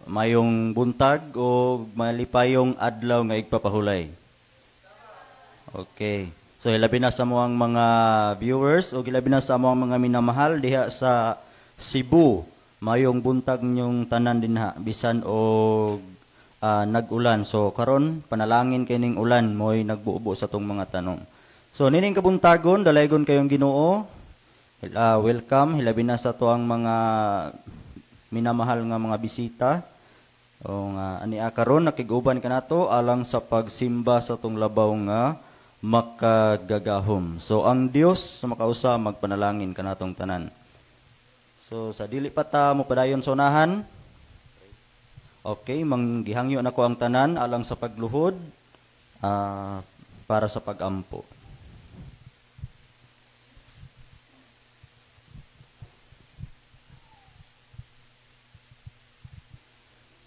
Mayong buntag o malipayong adlaw nga igpapahulay. Okay. So hilabi na sa among mga viewers o hilabi na sa among mga minamahal diha sa Cebu. Mayong buntag ninyong tanan dinha bisan og nag-ulan. So karon panalangin kay ning ulan mo'y nagbubo sa tong mga tanong. So nining kabuntagon dalaygon kayong Ginoo. Welcome hilabi na sa tuang mga minamahal nga mga bisita. O nga ania karon nakig-uban kanato alang sa pagsimba sa tong labaw nga makagagahom. So ang Dios sa makausa magpanalangin kanatong tanan. So sa dili pa ta mopadayon sa unahan. Okay, manggihangyo nako ang tanan alang sa pagluhod para sa pagampo.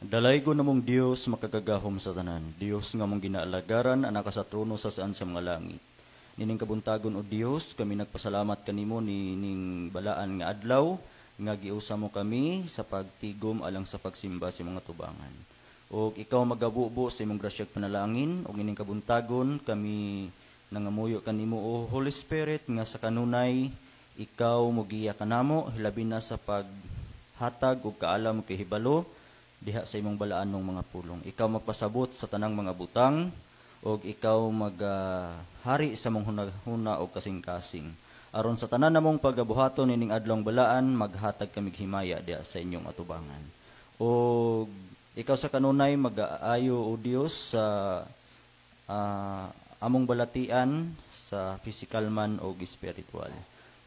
Dalaygon namong Dios makagagahom sa tanan. Dios nga mong ginaalagaran anak sa trono sa saan sa mga langit. Nining kabuntagon o Dios, kami nagpasalamat kanimo nining balaan nga adlaw nga giusa mo kami sa pagtigom alang sa pagsimba sa mga tubangan. Og ikaw magabubo sa imong grasyag panalangin og nining kabuntagon kami nangamuyo kanimo o Holy Spirit nga sa kanunay ikaw mogiya kanamo hilabi na sa paghatag og kaalam kay hibalo diha sa imong balaanong mga pulong. Ikaw magpasabot sa tanang mga butang og ikaw maghari sa mong hunahuna og kasing-kasing. Aron sa tanan namong pagabuhaton nining adlong balaan, maghatag kamig himaya diha sa inyong atubangan. Og ikaw sa kanunay mag-aayo o Dios sa among balatian sa physical man og spiritual.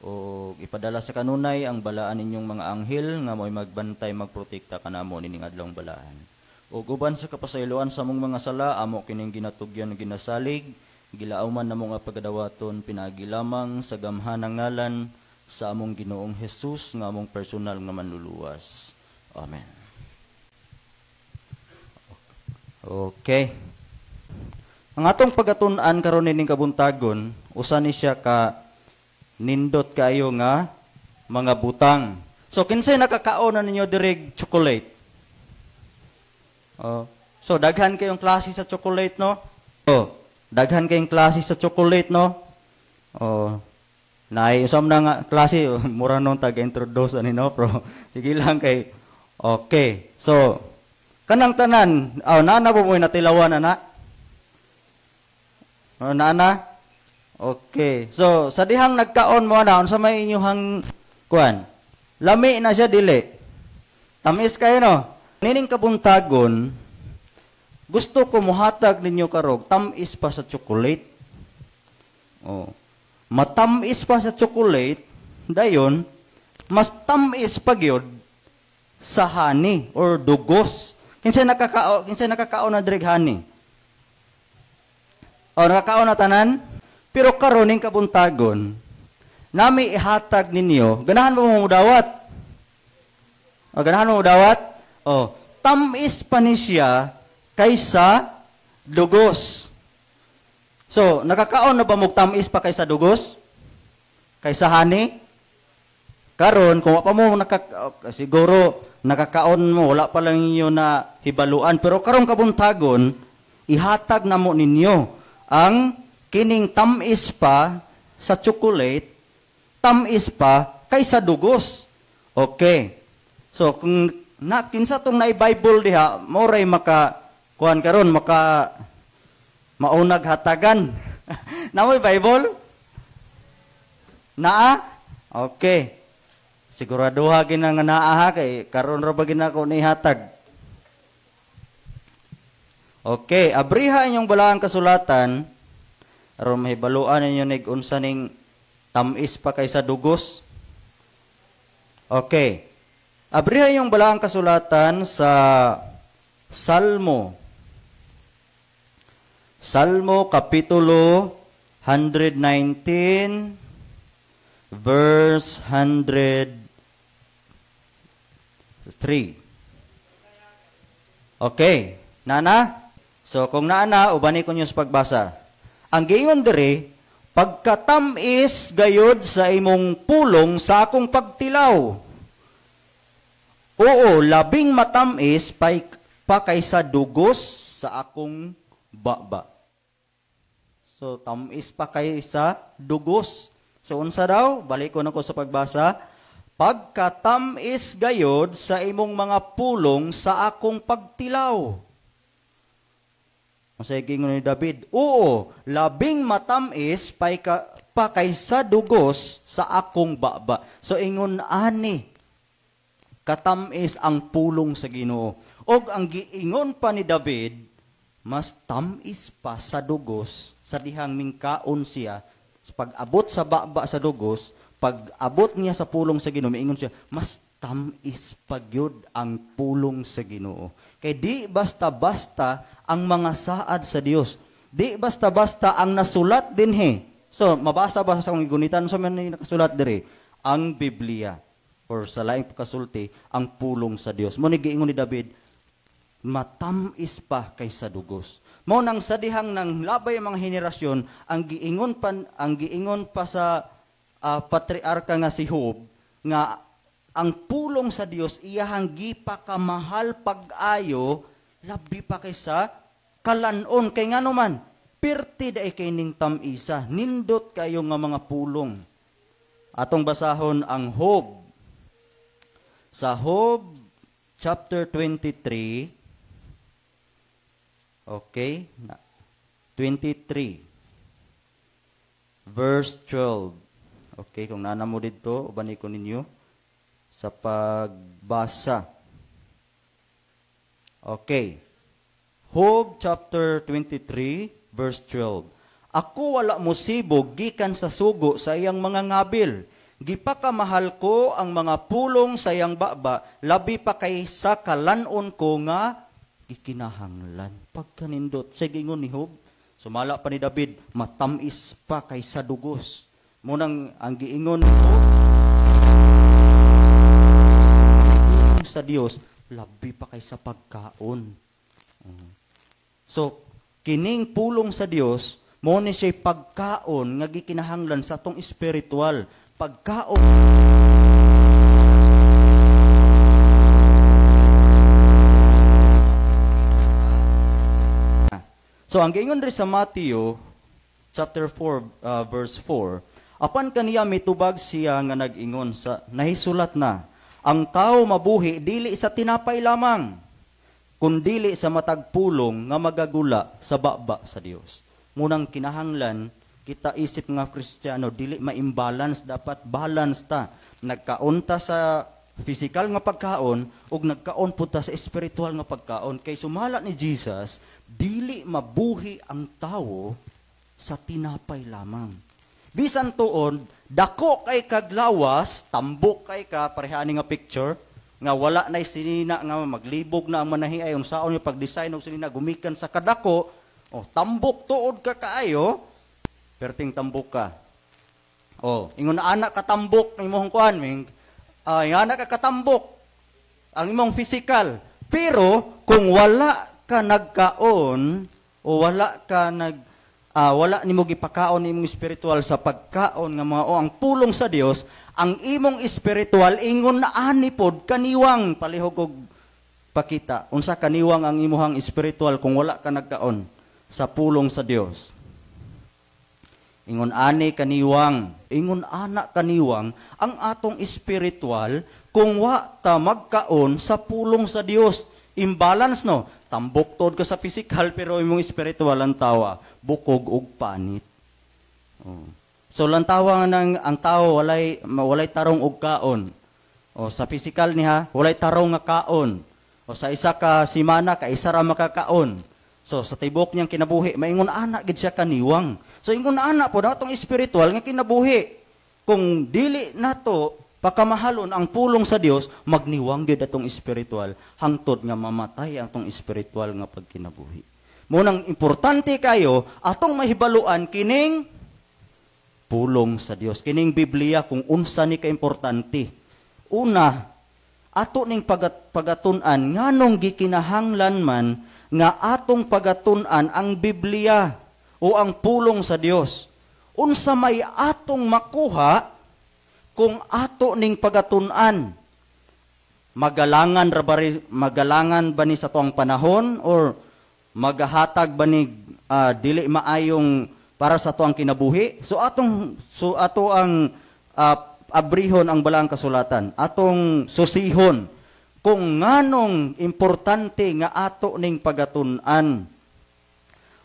O ipadala sa kanunay ang balaan ninyong mga anghel nga mo'y magbantay magprotekta kanamo nining adlong balaan. O guban sa kapasayloan sa among mga sala, amo kining ginatugyan ginasalig, gilauman namo nga pagadawaton pinaagi lamang sa gamhanang ngalan sa among Ginoong Hesus nga among personal nga manluluwas. Amen. Okay. Ang atong pagatun-an karon nining kabuntagon, usa ni siya ka nindot kayo nga mga butang. So kinsay nakakaon na ninyo direg chocolate? Oh. So daghan kayong klase sa chocolate, no? Oh, daghan kayong klase sa chocolate, no? Oh. Naay usam na nga klase, mura nung tag-introduce ani, no, pero sige lang kay okay. So kanang tanan, oh, naa na po mo natilawan ana? Oh, naa na? Okay. So, sa dihang nagkaon mo na, unsa may inyuhang kuan? Lami na siya dili. Tamis kayo, no? Nining kabuntagon, gusto ko muhatag ninyo karog tamis pa sa chocolate. Oh. Matamis pa sa chocolate, dayon mas tamis pa gyud sa honey or dugos. Kinsa nakakaon na direg honey? O nakakaon na tanan? Pero karon ning kabuntagon, nami ihatag ninyo, ganahan mo mudawat? O, ganahan mo mudawat? O, tamis pa ni siya kaysa dugos. So, nakakaon na ba mog tamis pa kaysa dugos? Kaysa honey? Karon kung wa pa mo siguro nakakaon mo, wala pa lang ninyo na hibaluan. Pero karon kabuntagon, ihatag na mo ninyo ang kining tamis pa sa chocolate, tamis pa kaysa dugos. Okay. So kung na kinsa tong naay Bible diha, mo ray maka kuan karon maka maunag hatagan. Namoy Bible? Naa? Okay. Siguraduha gina nga naa ha kay karon ra ba gina ko nihatag. Okay, abriha inyong balaang kasulatan aron mahibaluan ninyo nig unsa ning tamis pa kaysa dugos. Okay. Abriha inyong balaang kasulatan sa Salmo. Salmo kapitulo 119 verse 103. Okay. Nana? So kung naana, ubani ko niyo sa pagbasa. Ang giingon diri, pagkatamis gayod sa imong pulong sa akong pagtilaw. Oo, labing matamis pa kaysa dugos sa akong baba. So tamis pa kaysa dugos. So unsa daw? Balik ko na ko sa pagbasa. Pagkatamis gayod sa imong mga pulong sa akong pagtilaw. Unsay giingon ni David? Oo, labing matamis pa kaysa dugos sa akong baba. So ingon ani katamis ang pulong sa Ginoo. Og ang giingon pa ni David, mas tamis pa sa dugos sa dihang mingkaon siya. Pag-abot sa baba sa dugos, pag-abot niya sa pulong sa Ginoo, miingon siya, mas tamis pa gyud ang pulong sa Ginoo. Kay di basta-basta ang mga saad sa Dios. Di basta-basta ang nasulat dinhi. So mabasa ba sa akong gunitan sa man nakasulat diri ang Biblia or sa laing pagkasulti ang pulong sa Dios. Mo ni giingon ni David, matamis pa kaysa dugos. Mao nang sa dihang nang labay ang mga henerasyon, ang giingon pa sa patriarka nga si Job nga ang pulong sa Dios iyahang gipakamahal pag-ayo labi pa kaysa kalanon. Kay ngano man, pirti dai kay ning tamisa, nindot kayo nga mga pulong. Atong basahon ang Job. Sa Job chapter 23, okay, 23 verse 12. Okay, kung nana mo didto, uban ko ninyo sa pagbasa. Okay. Job chapter 23 verse 12. Ako wala mosibog gikan sa sugo sa iyang mga ngabil. Gipakamahal ko ang mga pulong sa iyang baba, labi pa kaysa kalanon ko nga gikinahanglan. Pagkanindot, sa gingon ni Job, sumala pa ni David, matamis pa kaysa dugos. Munang ang giingon ni Job sa Dios, labi pa kaysa pagkaon. So, kining pulong sa Dios, mo ni siya'y pagkaon nga gikinahanglan sa atong espiritual. Pagkaon So ang giingon diri sa Matthew chapter 4 verse 4, apan kaniya mitubag siya nga nag-ingon sa nahisulat na, ang tao mabuhi dili sa tinapay lamang, kundili sa matag pulong nga magagula sa baba sa Dios. Munang kinahanglan kita isip nga Kristiyano dili ma-imbalance, dapat balance ta. Nagkaon ta sa physical nga pagkaon ug nagkaon pud ta sa espiritual nga pagkaon. Kay sumala ni Jesus, dili mabuhi ang tawo sa tinapay lamang. Bisan tuon, dako kay kaglawas, tambok kay ka, parehani nga picture, nga wala na'y sinina nga maglibog na ang manahi ay unsaon yung pag-design og sinina gumikan sa kadako, oh, tambok tuod ka kaayo, perting tambok ka. Oh, ingon anak ka tambok ang imong kuan, ming anak ka katambok ang imong physical. Pero kung wala ka nagkaon o wala ka nag wala nimo gipakaon imong espiritual sa pagkaon nga mga o ang pulong sa Dios, ang imong espiritual ingon na ani pod kaniwang. Palihog og pakita unsa kaniwang ang imuhang espiritual kung wala ka nagkaon sa pulong sa Dios. Ingon ani kaniwang, ingon ana kaniwang ang atong espiritual kung wa ta magkaon sa pulong sa Dios. Imbalance, no? Tambok tod ka sa physical pero imong espiritual ang tawa bukog og panit. Oh. So lantawa nang ang tao walay tarong og kaon. O sa physical niya walay tarong nga kaon. O sa isa ka simana ka isa ra makakaon. So sa tibok niyang kinabuhi maingon ana gid siya kaniwang. So ingon ana po na atong espiritual nga kinabuhi. Kung dili nato pakamahalon ang pulong sa Dios, magniwang gyud atong espiritual hangtod nga mamatay ang atong espiritual nga pagkinabuhi. Munang importante kayo atong mahibaluan kining pulong sa Dios, kining Biblia kung unsa ni kaimportante. Una, ato ning pagatun-an nganong gikinahanglan man nga atong pagatun-an ang Biblia o ang pulong sa Dios. Unsa may atong makuha kung ato ning pagatun-an? Magalangan ra ba magalangan ba ni sa tuang panahon or magahatag ba ni dili maayong para sa tuang kinabuhi? So ato ang abrihon ang balaang kasulatan. Atong susihon kung nganong importante nga ato ning pagatun-an.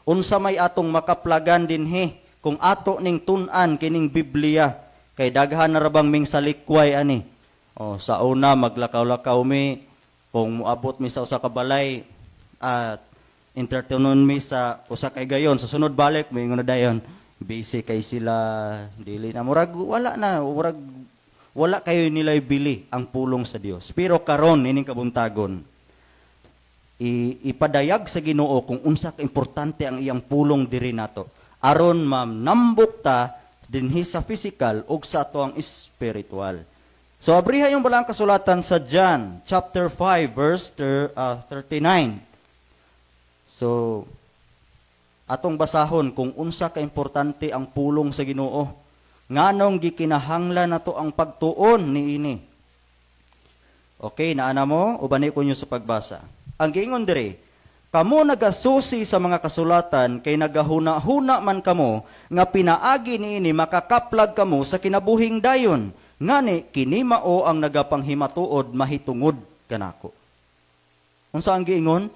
Unsa may atong makaplagan dinhi kung ato ning tun-an kining Biblia, kay daghan na ra bang ming salikway ani. Oh, sa una maglakaw-lakaw mi, kung moabot mi sa usa ka balay at entertainon mi sa usa ka higayon, sa sunod balik moingon na dayon, busy kay sila, dili na, murag wala na, murag wala kayo nila bili ang pulong sa Dios. Pero karon ining kabuntagon, ipadayag sa Ginoo kung unsa ka importante ang iyang pulong diri nato aron manambok ta dinhi sa physical ug sa ato ang spiritual. So abriha yung balaang kasulatan sa John chapter 5 verse 39. So atong basahon kung unsa ka importante ang pulong sa Ginoo. Nganong gikinahanglan nato ang pagtuon niini. Okay, naana mo, ubani ko nyo sa pagbasa. Ang giingon diri, "Kamo nagasusi sa mga kasulatan kay nagahuna-huna man kamo nga pinaagi niini makakaplag kamo sa kinabuhing dayon. Ngani kini mao ang nagapanghimatuod mahitungod kanako." Unsa ang giingon?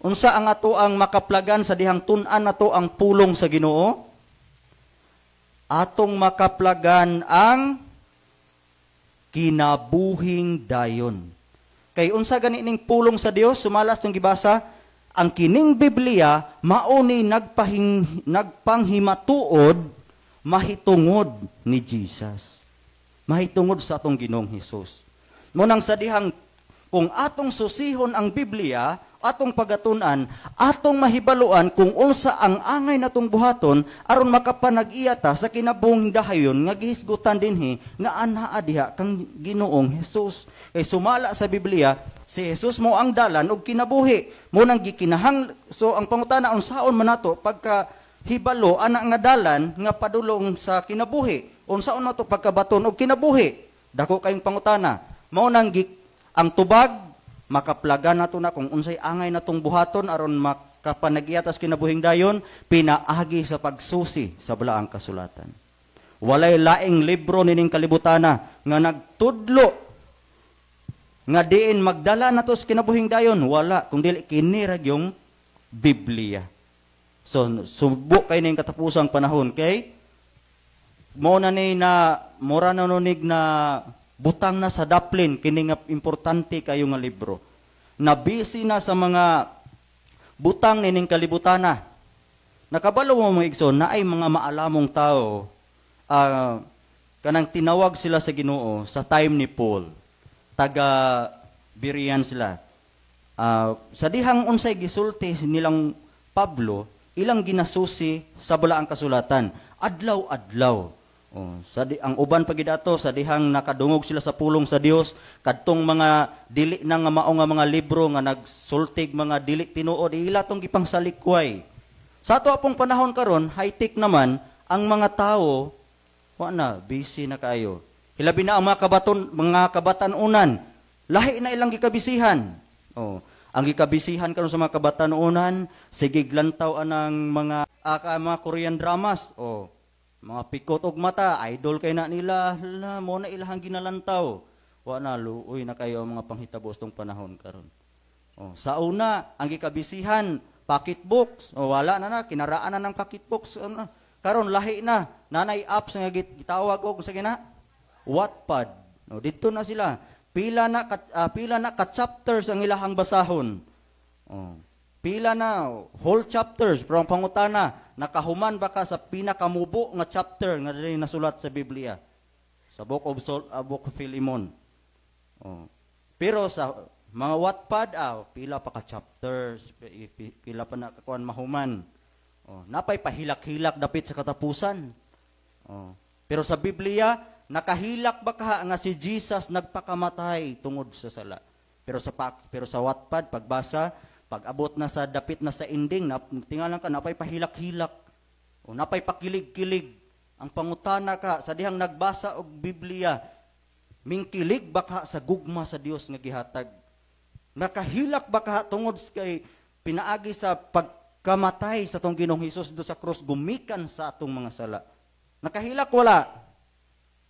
Unsa ang ato ang makaplagan sa dihang tun-an nato ang pulong sa Ginoo? Atong makaplagan ang kinabuhing dayon. Kay unsa gani ning pulong sa Dios, sumalas tong gibasa, ang kining Biblia mao ni nagpanghimatuod mahitungod ni Jesus. Mahitungod sa atong Ginoong Hesus. Mo nang sa dihang kung atong susihon ang Biblia, atong pagatun-an, atong mahibaluan kung unsa ang angay natong buhaton aron makapanag-iya ta sa kinabuhing dahayon nga gihisgutan dinhi nga anaa diha kang Ginoong Hesus. Kay sumala sa Biblia, si Hesus mo ang dalan ug kinabuhi. Mo nang gikinahang, so ang pangutana, unsaon man nato pagka hibalo ana nga dalan nga padulong sa kinabuhi? Unsaon nato pagkabaton og kinabuhi? Dako kayong pangutana. Mao nang ang tubag makaplagan nato na kung unsay angay natong buhaton aron makapanag-iya tas kinabuhing dayon pinaagi sa pagsusi sa balaang kasulatan. Walay laing libro nining kalibutana nga nagtudlo nga diin magdala nato sa kinabuhing dayon, wala kung dili kini ra gyung Biblia. So subo kay ning katapusang panahon kay mo na ni na mura na nunig na butang na sa daplin kini nga importante kayo nga libro. Na busy na sa mga butang nining kalibutana. Nakabalo mo mga igsoon na ay mga maalamong tao, kanang tinawag sila sa Ginoo sa time ni Paul. Taga Berean sila. Sa dihang unsay gisulti nilang Pablo, ilang ginasusi sa balaang kasulatan adlaw-adlaw. Oh, ang uban pagidato sa dihang nakadungog sila sa pulong sa Dios, kadtong mga dili na nga mao nga mga libro nga nagsultig mga dili tinuod, ila tong gipangsalikway. Sa ato apong panahon karon, high-tech naman ang mga tao, wa na busy na kayo. Hilabi na ang mga mga kabatan-unan, lahi na ilang gikabisihan. Oh, ang gikabisihan karon sa mga kabatan-unan, sige glantaw anang mga mga Korean dramas. Oh, mga pikot og mata, idol kay na nila, hala, mo na ilahang ginalantaw. Wa na luoy na kayo ang mga panghitabo tong panahon karon. Oh, sa una, ang gikabisihan pocket books. Oh, wala na na, kinaraan na ng pocket books. Ano, karon lahi na, nanay apps nga gitawag og sa gina Wattpad. Oh, didto na sila. Pila na ka chapters ang ilahang basahon. Oh, pila na whole chapters, pero ang pangutana, nakahuman ba ka sa pinakamubo nga chapter nga dili nasulat sa Biblia? Sa Book of Philemon. Oh. Pero sa mga Wattpad, pila pa ka chapters, pila pa na kakuan mahuman. Oh, napay pahilak-hilak dapit sa katapusan. Oh. Pero sa Biblia, nakahilak ba ka nga si Jesus nagpakamatay tungod sa sala? Pero sa Wattpad, pagbasa, pag-abot na sa dapit na sa ending, tingalan ka, napay pahilak-hilak. O napay pakilig-kilig. Ang pangutana ka, sa dihang nagbasa og Biblia, Mingkilig ba ka sa gugma sa Dios nga gihatag? Nakahilak ba ka tungod kay pinaagi sa pagkamatay sa atong Ginoong Hesus do sa krus gumikan sa atong mga sala? Nakahilak, wala?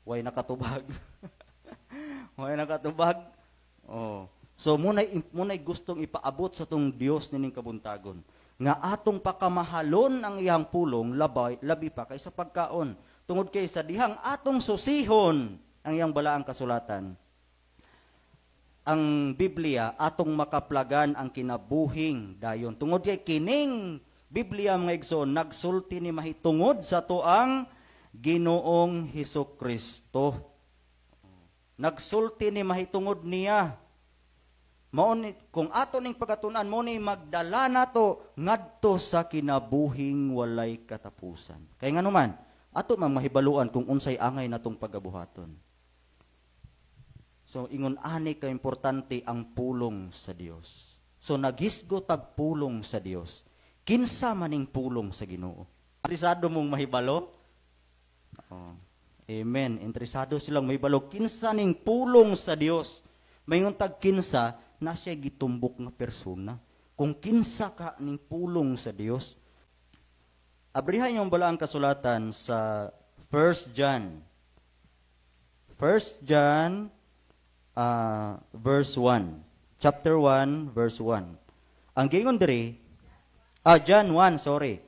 Way nakatubag. Way nakatubag. Oh. So munay gustong ipaabot sa atong Dios nining kabuntagon nga atong pakamahalon ang iyang pulong labay, labi pa kaysa pagkaon, tungod kay sa dihang atong susihon ang iyang balaang kasulatan, ang Biblia, atong makaplagan ang kinabuhing dayon, tungod kay kining Biblia, mga igsoon, nagsulti ni mahitungod sa atoang Ginoong Hesus Kristo. Nagsulti ni mahitungod niya. Mao ni, kung ato ning pagkatun-an, mo ni magdala nato ngadto sa kinabuhing walay katapusan. Kay nganuman, ato man mahibaluan kung unsay angay natong pagabuhaton. So ingon ani ka importante ang pulong sa Dios. So naghisgo tag pulong sa Dios. Kinsa maning pulong sa Ginoo? Interesado mong mahibalo? Oh. Amen. Interesado silang mahibalo kinsa ning pulong sa Dios. Mayngon tag kinsa na siya gitumbok nga persona. Kung kinsa ka ning pulong sa Dios. Abrihan yung balaang kasulatan sa 1 John. 1 John verse 1. Chapter 1 verse 1. Ang gingon diri, John 1, sorry.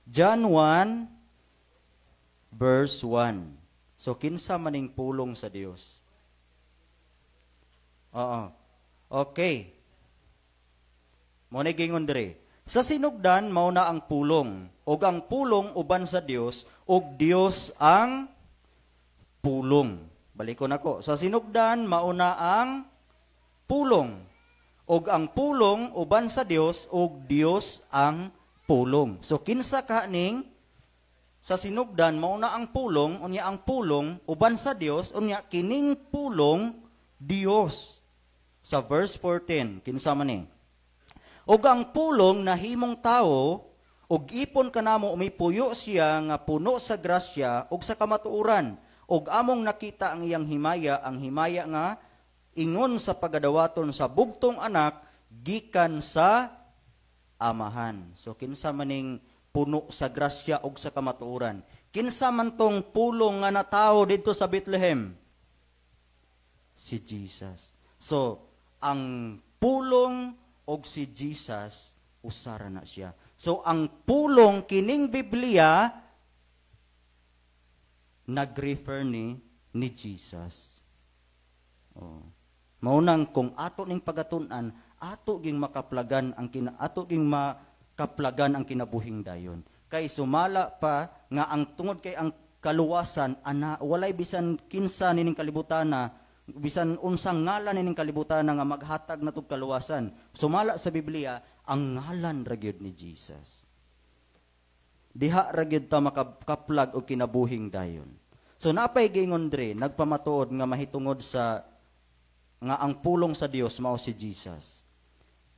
John 1 verse 1. So kinsa maning pulong sa Dios? Oo. Okay. Mo ni gingon diri. Sa sinugdan mao na ang pulong, ug ang pulong uban sa Dios, ug Dios ang pulong. Balikon ako. Sa sinugdan mao na ang pulong, ug ang pulong uban sa Dios, ug Dios ang pulong. So kinsa ka ning sa sinugdan mao na ang pulong, unya ang pulong uban sa Dios, unya kining pulong Dios. Sa verse 14, kinsa man ni? Ug ang pulong nahimong tawo, ug ipon kanamo, umipuyo siya nga puno sa grasya ug sa kamatuoran, ug among nakita ang iyang himaya, ang himaya nga ingon sa pagadawaton sa bugtong anak gikan sa Amahan. So kinsa maning puno sa grasya ug sa kamatuoran? Kinsa man tong pulong nga natawo didto sa Bethlehem? Si Jesus. So ang pulong og si Jesus usara na siya. So ang pulong kining Biblia nag-refer ni Jesus. Oh. Maunang kung ato ning pagatun-an, ato ging makaplagan ang kinabuhing dayon. Kay sumala pa nga ang tungod kay ang kaluwasan ana walay bisan kinsa nining kalibutan na bisan unsang ngalan nining kalibutan nga maghatag natog kaluwasan. Sumala sa Biblia ang ngalan ra gyud ni Jesus. Diha ra gyud ta makaplag og kinabuhing dayon. So napay gingon dre nagpamatuod nga mahitungod sa nga ang pulong sa Dios mao si Jesus.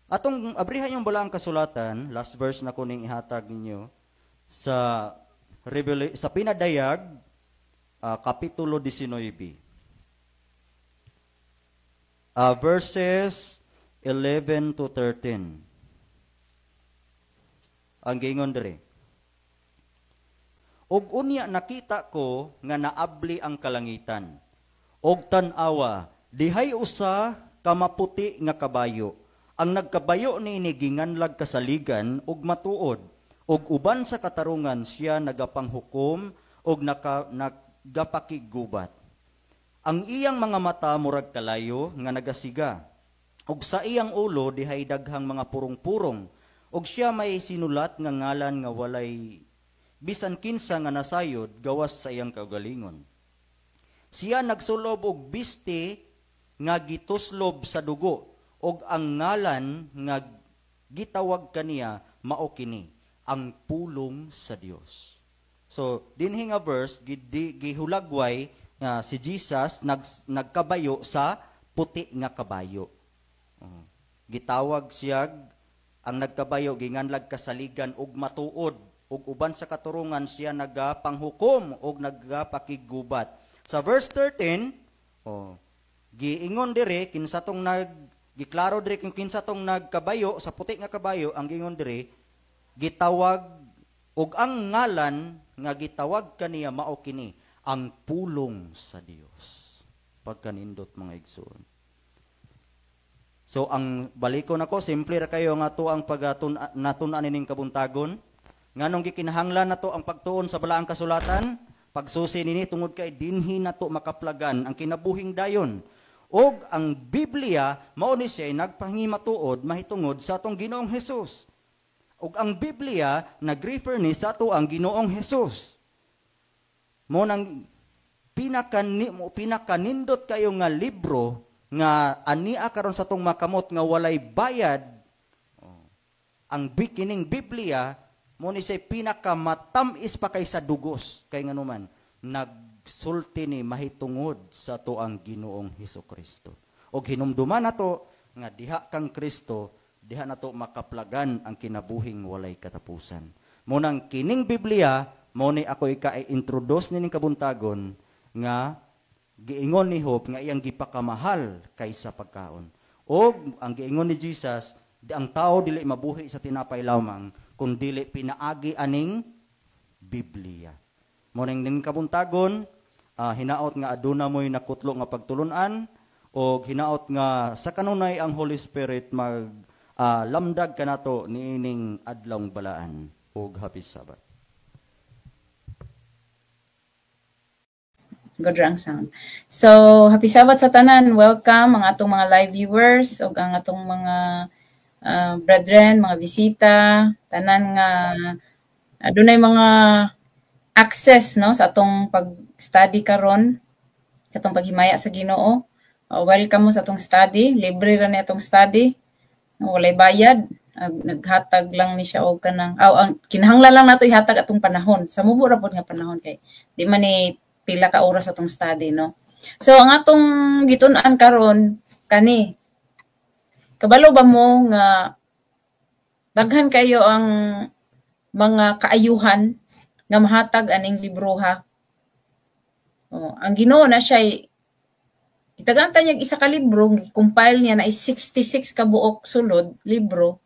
Atong abrihan yung balaang kasulatan, last verse na kuning ihatag ninyo sa sa Pinadayag, kapitulo 19. Verses 11 to 13. Ang gingon diri. Og unya nakita ko nga naabli ang kalangitan. Og tan-awa, dihay usa ka maputi nga kabayo. Ang nagkabayo niini ginganlag kasaligan ug matuod, ug uban sa katarungan siya nagapanghukom ug nagapakiggubat. Ang iyang mga mata murag kalayo nga nagasiga, ug sa iyang ulo dihay daghang mga purong-purong, ug siya may sinulat nga ngalan nga walay bisan kinsa nga nasayod gawas sa iyang kaugalingon. Siya nagsulob og biste nga gituslob sa dugo, og ang ngalan nga gitawag kaniya mao kini, ang pulong sa Dios. So dinhi nga verse gihulagway nga si Jesus nagkabayo sa puti nga kabayo. Gitawag siya ang nagkabayo ginganlag kasaligan og matuod, ug uban sa katurungan siya nagapanghukom og nagapakiggubat. Sa verse 13, Giingon dire kinsa tong nag giklaro dire kung kinsa tong nagkabayo sa puti nga kabayo. Ang giingon dire, gitawag og ang ngalan nga gitawag kaniya mao kini ang Pulong sa Dios. Pagkanindot, mga igsoon. So ang balikon ako, simple ra kayo nga to ang pagatun natun-an nining kabuntagon. Nganong gikinahanglan nato ang pagtuon sa Balaang Kasulatan? Pagsusi nini tungod kay dinhi nato makaplagan ang kinabuhing dayon. Og ang Biblia mao ni siya nagpahimatuod mahitungod sa atong Ginoong Hesus. Ug ang Biblia nag-refer ni sa ato ang Ginoong Hesus. Mo nang pinakanindot kayo nga libro nga ania karon sa atong makamot nga walay bayad. Oh, ang kining Biblia mo ni siya pinakamatam-is pa kaysa dugos, kay nganuman nagsulti ni mahitungod sa ato ang Ginoong Hesus Kristo. Og hinumduman nato nga diha kang Kristo, diha nato makaplagan ang kinabuhing walay katapusan. Mo nang kining Biblia mo ni ako ika-introduce nining kabuntagon nga giingon ni Hope nga iyang gipakamahal kaysa pagkaon. Og ang giingon ni Jesus, di ang tao dili mabuhi sa tinapay lamang kun dili pinaagi aning Biblia. Mo ning ning kabuntagon, hinaot nga aduna mo'y nakutlo nga pagtulunan og hinaot nga sa kanunay ang Holy Spirit mag lamdag kanato niining adlawng balaan, ug happy Sabbath. Good ra ang sound. So, happy Sabbath sa tanan. Welcome ang atong mga live viewers ug ang atong mga brethren, mga bisita, tanan nga adunay mga access, no, sa atong pag-study karon, sa atong paghimaya sa Ginoo. Welcome mo sa atong study. Libre ra ni atong study. No, walay bayad. Naghatag lang ni siya og kanang aw, ang kinahanglan lang nato ihatag atong panahon. Sa mubo ra pod nga panahon kay di man ni pila ka oras atong study, no. So ang atong gitun-an karon kani. Kabalo ba mo nga daghan kayo ang mga kaayuhan nga mahatag aning libroha? Oh, ang Ginoo na siya itagaan ta niya isa ka libro, gi-compile niya na 66 ka buok sulod libro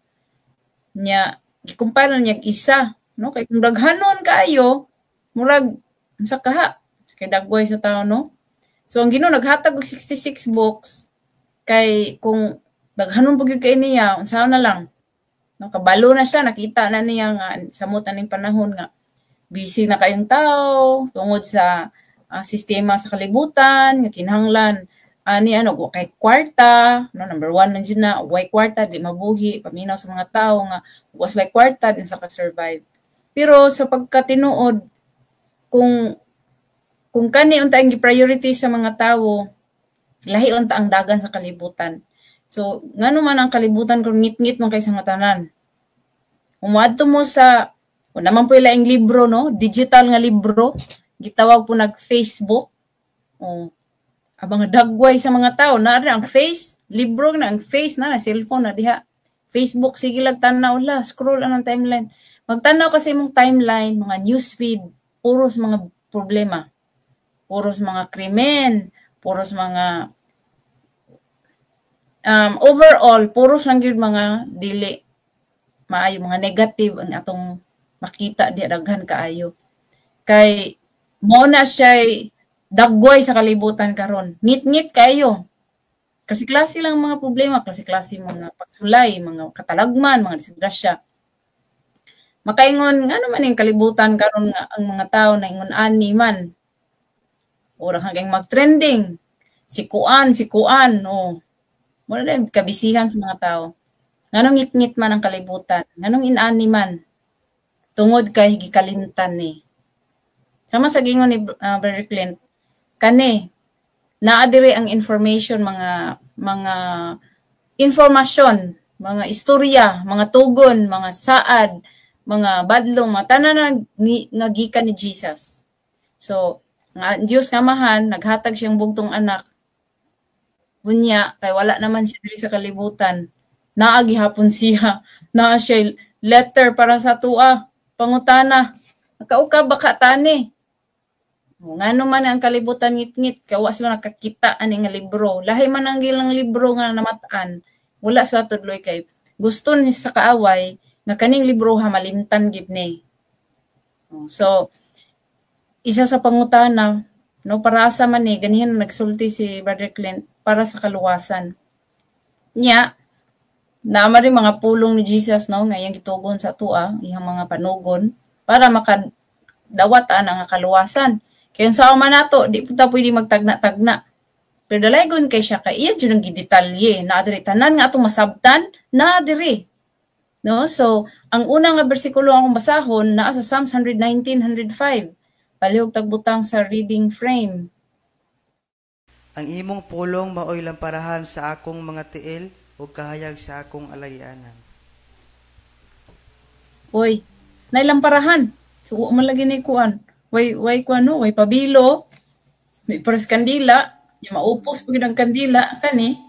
niya, gi-compile na niya isa, no, kay kung daghanon kaayo murag unsa kaha kay dagway sa tao, no. So ang Ginoo naghatag og 66 books kay kung daghanon pud gyud kay niya, unsaon na lang, no, kabalo na siya, nakita na niya nga samot aning panahon nga busy na kayong tao tungod sa sistema sa kalibutan nga kinahanglan ani ano wa kay kwarta, no. Number one man jud na way kwarta, di mabuhi. Paminaw sa mga tao nga was like kwarta din sa ka-survive. Pero sa pagkatinuod, kung kani unta ang gi-priority sa mga tawo, lahi unta ang dagan sa kalibutan. So ngano man ang kalibutan kung ngit-ngit man kay sa mga tanan? Kung mo sa wala man po laing libro, no, digital nga libro, gitawag po nag Facebook. Oh, ang mga dagway sa mga tao na ang face libro na ang face na cellphone na diha. Facebook, sige lang tanaw la, scroll ang timeline. Magtanaw kasi imong timeline, mga news feed, puros mga problema, puros mga krimen, puros mga overall puros lang gyud mga dili maayo, mga negative ang atong makita diha, daghan kaayo. Kay mo na siya dagway sa kalibutan karon. Ngit-ngit kayo. Kasi klase lang mga problema, klase-klase mga pagsulay, mga katalagman, mga disgrasya. Makaingon, ngano man yung kalibutan karon nga ang mga tao na ingon ani man? Ora hanggang mag-trending. Si kuan, si kuan, oh. Wala na kabisihan sa mga tao. Nganong ngit-ngit man ang kalibutan? Nganong inani man? Tungod kay gikalimtan ni. Sama sa gingon ni Brother Clint, kani naa diri ang information, mga informasyon, mga istorya, mga tugon, mga saad, mga badlong, mga tanan na nga gikan ni Jesus. So, nga Dios nga Amahan naghatag siyang bugtong anak. Unya kay wala naman siya diri sa kalibutan. Naa gihapon siya. Naa siya letter para sa tua. Pangutana. Nakaukab ba ka tani? Ngano man ang kalibutan ngit-ngit kay wa sila nakakita ani nga libro. Lahi man ang gilang libro nga namat-an, wala sila tudloy kay gusto ni sa kaaway nga kaning libro ha malimtan gid ni. So isa sa pangutana, no, para asa man ni ganihan nagsulti si Brother Clint para sa kaluwasan. Nya naama rin mga pulong ni Jesus, no, nga iyang gitugon sa tua, iyang mga panugon para makadawat ana nga kaluwasan. Kay unsa man nato, di pud ta pwede magtagna-tagna. Pero dalaygon kay siya kay iya jud ang gidetalye, naa diri tanan nga atong masabtan, naa diri. No? So, ang una nga bersikulo akong basahon naa sa Psalms 119, 105. Palihog tagbutang sa reading frame. Ang imong pulong maoy lamparahan sa akong mga tiil ug kahayag sa akong alagianan. Uy, nailamparahan. So, wa man lagi ni kuan. Way kuan, no, way pabilo. May pares kandila, ya maupos pud ang kandila kani.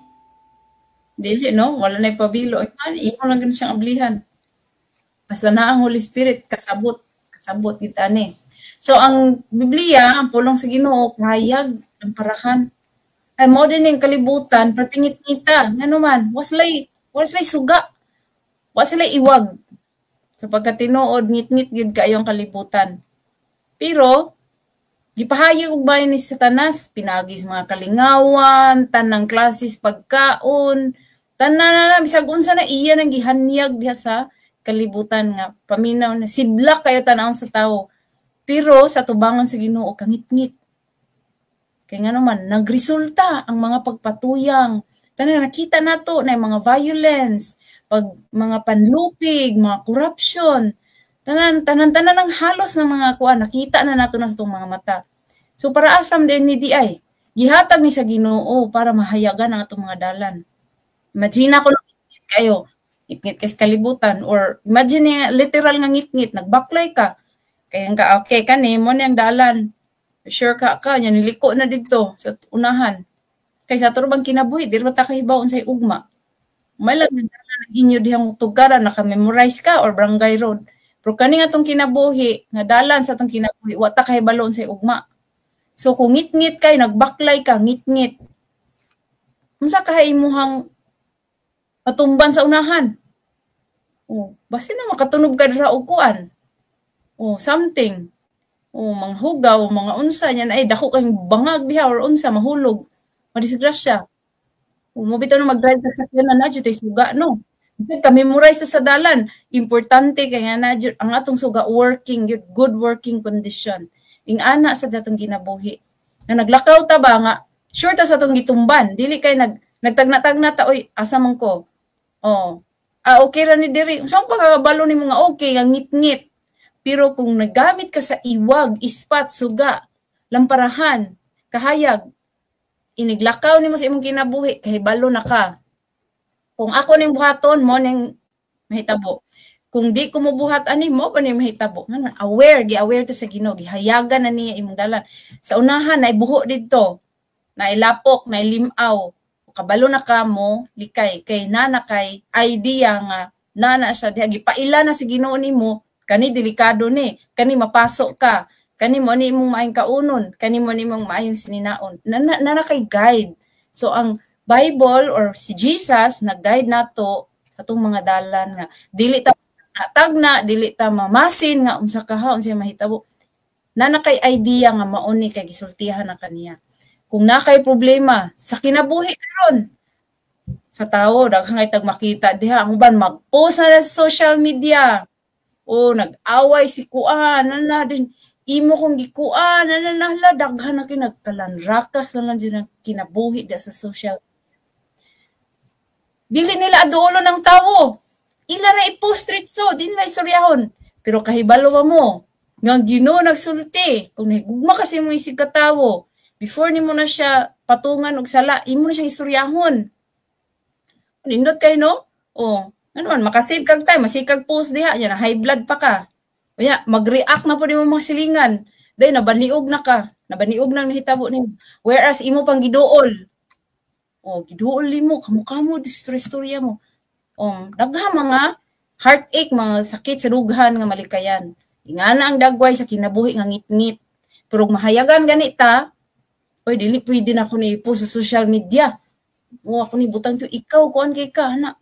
Dili, no, wala na pabilo. Ay man, imo lang gani siyang ablihan. Basta na ang Holy Spirit kasabot, kasabot gid ani. So ang Biblia, ang pulong sa Ginoo, kahayag, lamparahan. Ay mo din ning kalibutan, pertingit-ngita. Ngano man, wa sila'y suga. Wa sila'y iwag. Sa pagkatinuod, ngit-ngit gid kaayo ang kalibutan. Pero gipahayag og bayon ni Satanas, pinagi sa mga kalingawan, tanang klases pagkaon, tanan na lang, bisag unsa na iya nang gihanyag diha sa kalibutan nga paminaw na sidlak kayo tan-awon sa tawo. Pero sa tubangan sa Ginoo kangitngit. Kay ngano man nagresulta ang mga pagpatuyang. Tanan nakita nato na mga violence, pag mga panlupig, mga corruption, tanan tanan tanan ang halos ng mga kuan nakita na nato na sa atong mga mata. So para asam din ni di ay gihatag ni sa Ginoo para mahayagan ang atong mga dalan. Imagine ako ngitngit kayo, ngitngit kay sa kalibutan, or imagine niya literal nga ngitngit, nagbaklay ka. Kaya nga okay kani mo ni ang dalan. Sure ka ka nya niliko na didto sa unahan. Kay sa ato bang kinabuhi di ra ta kahibaw unsay ugma. May lang dalan ang inyo dihang tugaran, naka-memorize ka or barangay road. Pero kani nga atong kinabuhi, nga dalan sa atong kinabuhi, wa ta kahibalo unsay ugma. So kung ngitngit kay nagbaklay ka, ngitngit. Unsa kahay imuhang patumban sa unahan? Oh, basin na makatunob ka dira og kuan. Oh, something. Oh, manghugaw, mga unsa niyan ay dako kayong bangag diha or unsa mahulog. Madisgrasya. Oh, mo bitaw na mag-drive ka sa sakyanan na jud suga, no. Bisag ka memorize sa dalan, importante kay nga na jud ang atong suga working, gyud good working condition. Ing-ana sa atong kinabuhi. Na naglakaw ta ba nga sure ta sa atong gitumban, dili kay nagtagna-tagna ta, oy asa man ko. Oh. Ah, okay ra ni diri. Unsa pa kabalo nimo nga okay nga ngit-ngit. Pero kung naggamit ka sa iwag, ispat, suga, lamparahan, kahayag, iniglakaw nimo sa imong kinabuhi, kahibalo na ka. Kung ako ning buhaton, mo ning mahitabo. Kung di ko mobuhat ani, mo pa ning mahitabo. Nga aware, gi-aware ta sa Ginoo, gihayagan na niya imong dalan. Sa unahan na ibuho didto, na ilapok, na ilimaw. Kabalo na ka mo, likay kay nana kay idea nga nana siya diha gipaila na sa Ginoo nimo, kani delikado ni, kani mapasok ka, kani mo ni imong maayong kaunon, kani mo ni imong maayong sininaon. Nana, nana kay guide. So ang Bible or si Jesus nag-guide nato sa atong mga dalan nga dili ta tagna, dili ta mamasin nga unsa ka ha, unsa mahitabo. Nana kay idea nga mao ni kay gisultihan na kaniya. Kung na kay problema sa kinabuhi karon sa tawo, daghan kay tag makita diha ang uban mag-post na sa social media. O nag-away si kuan na din imo kong gikuan na na hala, daghan na kay nagkalanrakas na lang jud ang kinabuhi diha sa social. Dili nila aduolo ng tawo. Ila ra i-post so, di nila istoryahon. Pero kahibalo ba mo nga ang Ginoo nagsulti, kung nahigugma kasi mo isig katawo, before nimo na siya patungan og sala, imo na siyang istoryahon. Nindot kay, no? Oh, ano man makasave kag time, masikag post diha nya na high blood pa ka. Unya mag-react na pud nimo mga silingan. Dahil nabaniog na ka, nabaniog nang nahitabo nimo. Whereas imo pang giduol. Oh, giduol nimo, kamo-kamo istorya mo. Oh, daghan mga heartache, mga sakit sa dughan nga malikayan. Ingana ang dagway sa kinabuhi nga ngit-ngit. Pero mahayagan ganita, oy, dili pwede na ako ni i-post sa social media. O ako ni butang to, ikaw kuan kay ka na.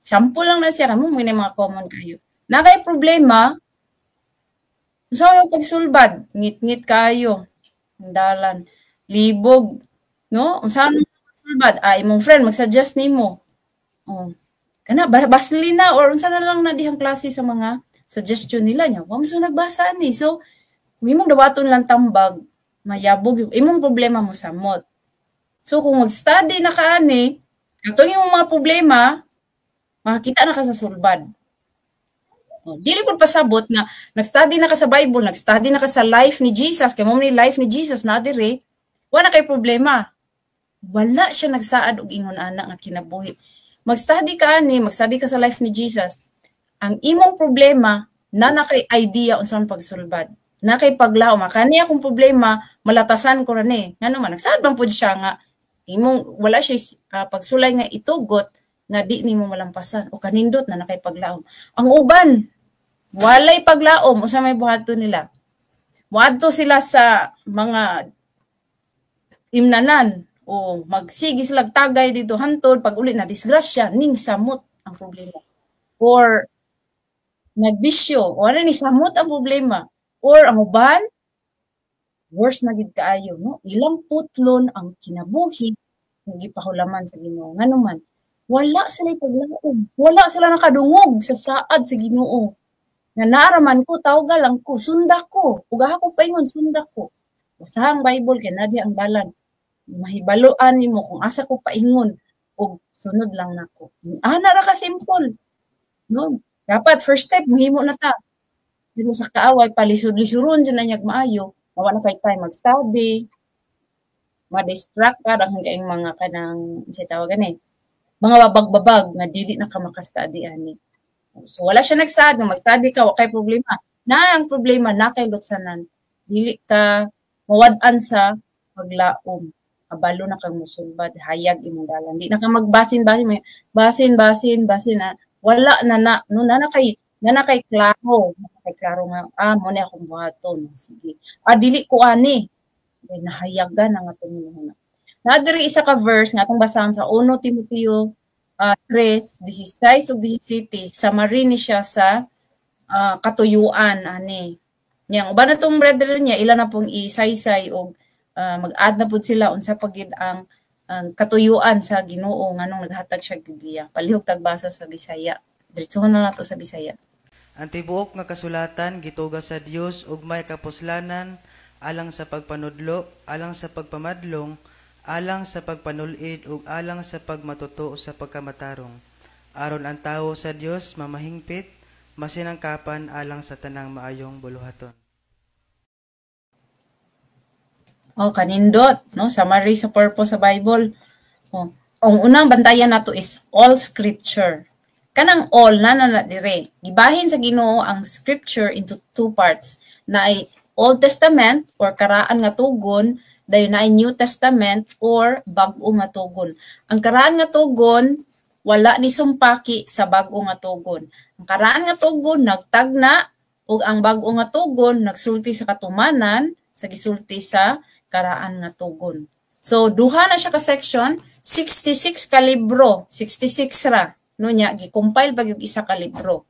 Sample lang na siya kamo, may mga common kayo. Na kay problema, unsa yung pagsulbad? Ngit-ngit kayo. Ang dalan. Libog, no? Unsa man pagsulbad? Ah, imong friend mag-suggest nimo. Oh. Kana baslina or unsa na lang na dihang klase sa mga suggestion nila nya. Wa mo sa nagbasa ni. So, kung imong dawaton lang tambag, mayabog imong problema mo samot. So kung mag-study na ka ani, katong imong mga problema, makakita na ka sa sulbad. Oh, dili pud pasabot nga nag-study na ka sa Bible, nag-study na ka sa life ni Jesus, kay mo ni life ni Jesus na dire, wala kay problema. Wala siya nagsaad og ingon ana nga kinabuhi. Mag-study ka ani, mag-study ka sa life ni Jesus. Ang imong problema na na kay idea unsa man pagsulbad. Na kay paglaom, kani akong problema, malatasan ko ra ni. Ngano man nagsaad man pud siya nga imong wala siya pagsulay nga itugot nga di nimo malampasan o kanindot na na kay paglaom. Ang uban walay paglaom, unsa may buhaton nila? Moadto sila sa mga imnanan o magsige sila tagay dito hantod pag uli na disgrasya ning samot ang problema. Or nagbisyo, o ano ni samot ang problema. Or ang uban, worse na gid kaayo, no? Ilang putlon ang kinabuhi nga gipahulaman sa Ginoo. Ngano man, wala sila paglaom. Wala sila nakadungog sa saad sa Ginoo. Nga naaraman ko, tawga lang ko, sunda ko. Ug ako paingon, sunda ko. Basahan ang Bible kay naa ang dalan. Mahibaloan nimo kung asa ko paingon ug sunod lang nako. Ana ra ka simple. No? Dapat first step mahimo na ta. Pero sa kaaway palisod-lisuron jud na niyag maayo, wa na kay time mag-study. Ma-distract ka daghan kaayong mga kanang unsay tawag ani, mga babag-babag nga dili na ka maka-study ani. So wala siya nagsaad nga mag-study ka wa kay problema. Na ang problema na kay lutsanan. Dili ka mawad-an sa paglaom. Kabalo na kang musulbad, hayag imong dalan. Di na ka magbasin-basin, basin basin na wala na na no na kay klaro, na kay klaro nga mo ni akong buhaton. Sige. Ah, dili ko ani. Kay nahayagan ang atong hunahuna. Naa diri isa ka verse nga atong basahon sa 1 Timoteo 3:16 ug 17, summary ni siya sa katuyuan ani. Yang uban na tong brethren niya ila na pong isaysay og mag-add na pud sila unsa pa gid ang katuyuan sa Ginoo nganong naghatag siya Biblia. Palihog tagbasa sa Bisaya. Diretso na nato sa Bisaya. Ang tibuok nga kasulatan gituga sa Dios ug may kapuslanan alang sa pagpanudlo, alang sa pagpamadlong, alang sa pagpanulid ug alang sa pagmatuto sa pagkamatarong. Aron ang tawo sa Dios mamahingpit, masinangkapan alang sa tanang maayong buluhaton. Oh, kanindot, no? Summary sa purpose sa Bible. Oh, ang unang bantayan nato is all scripture. Kanang all na na dire. Gibahin sa Ginoo ang scripture into two parts. Na ay Old Testament or karaan nga tugon, dayon na ay New Testament or bag-o nga tugon. Ang karaan nga tugon wala ni sumpaki sa bag-o nga tugon. Ang karaan nga tugon nagtagna ug ang bag-o nga tugon nagsulti sa katumanan sa gisulti sa karaan nga tugon. So duha na siya ka section, 66 ka libro, 66 ra. No nya gi-compile pag yung isa ka libro.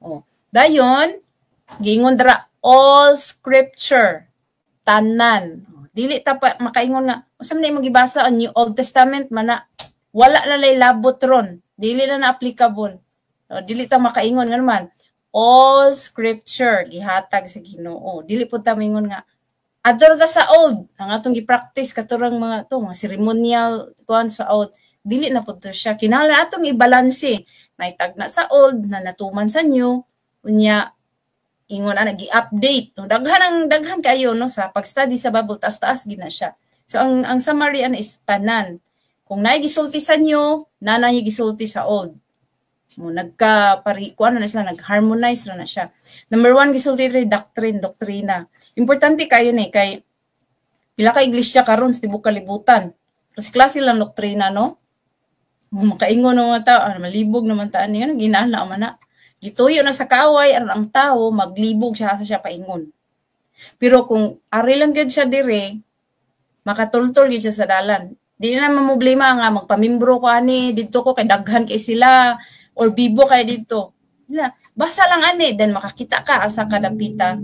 Oh. Dayon giingon dra all scripture, tanan. Dili ta pa makaingon nga unsa man imong gibasa ang New Old Testament man na wala na lay labot ron, dili na na applicable. So, dili ta makaingon nga naman all scripture gihatag sa Ginoo. Dili pud ta maingon nga adto ta sa old ang atong gi-practice katurang mga to mga ceremonial kuan sa old, dili na pud to siya. Kinahanglan atong ibalanse, naitagna sa old na natuman sa new, unya ingon ana gi-update. No, daghan ang daghan kayo no sa pag-study sa Bible, taas-taas gid na siya. So ang summary ana is tanan. Kung naay gisulti sa new, na gisulti sa old. Mo nagka pari kuan na sila, nag-harmonize ra na siya. Number 1 gisulti diri doctrine, doktrina. Importante kayo ni kay pila ka iglesia karon sa tibuok kalibutan. Kasi klase lang doktrina no. Makaingon ng mga tao, malibog naman taan niya, ginana man na. Gituyo na sa kaaway aron ang tao maglibog siya sa siya paingon. Pero kung ari lang gyud siya dire, makatultol gyud siya sa dalan. Di na naman problema nga magpamimbro ko ani didto ko kay daghan kay sila or bibo kay didto. Na, basa lang ani, then makakita ka asa ka dapita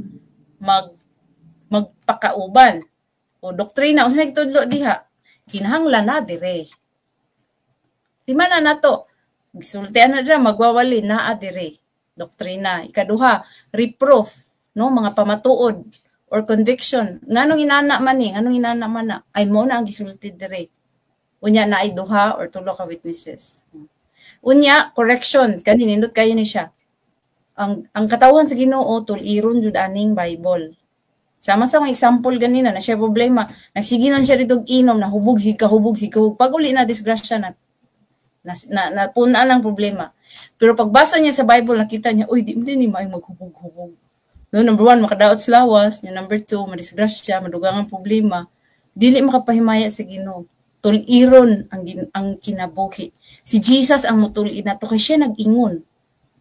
magpakauban. O doktrina, unsa may gitudlo diha? Kinahanglan na dire. Di man na nato gisultian na dira, magwawali naa dire. Doktrina. Ikaduha, reproof, no, mga pamatuod or conviction. Nganong inana man ni, nganong inana man na, ay mo na ang gisulti dire. Unya na ay duha or tulo ka witnesses. Unya, correction, kani nindot kayo ni siya. Ang katawhan sa Ginoo tul-iron jud aning Bible. Sama sa akong example ganina na siya problema, nagsige lang siya dito inom, nahubog sig kahubog sig kahubog. Pag uli na disgrasya na na, na, napunaan ang problema. Pero pagbasa niya sa Bible, nakita niya, uy, di mo din ni maay maghubog-hubog. No, number one, makadaot sa lawas. Nya number two, madisgrasya, madugang ang problema. Dili makapahimaya sa Ginoo. Tuliron ang kinabuhi. Si Jesus ang mutuli nato kay siya nag-ingon.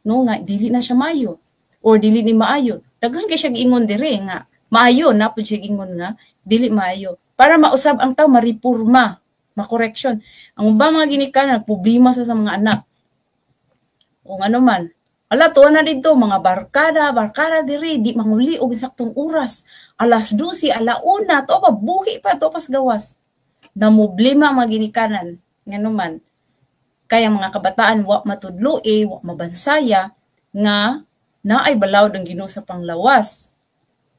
No nga dili na siya maayo or dili ni maayo. Daghan kay siya giingon dire nga maayo na pud siya giingon nga dili maayo. Para mausab ang tao, marepurma, makoreksyon. Ang ubang mga ginikanan nagproblema sa mga anak. O ngano man, ala tuwa na didto mga barkada, barkada diri di manguli og saktong oras. Alas 12, ala-una, to pa buhi pa to pas gawas. Namoblema ang mga ginikanan, ngano man. Kaya mga kabataan wa matudloe, wa mabansaya nga naay balawd ang Ginoo sa panglawas.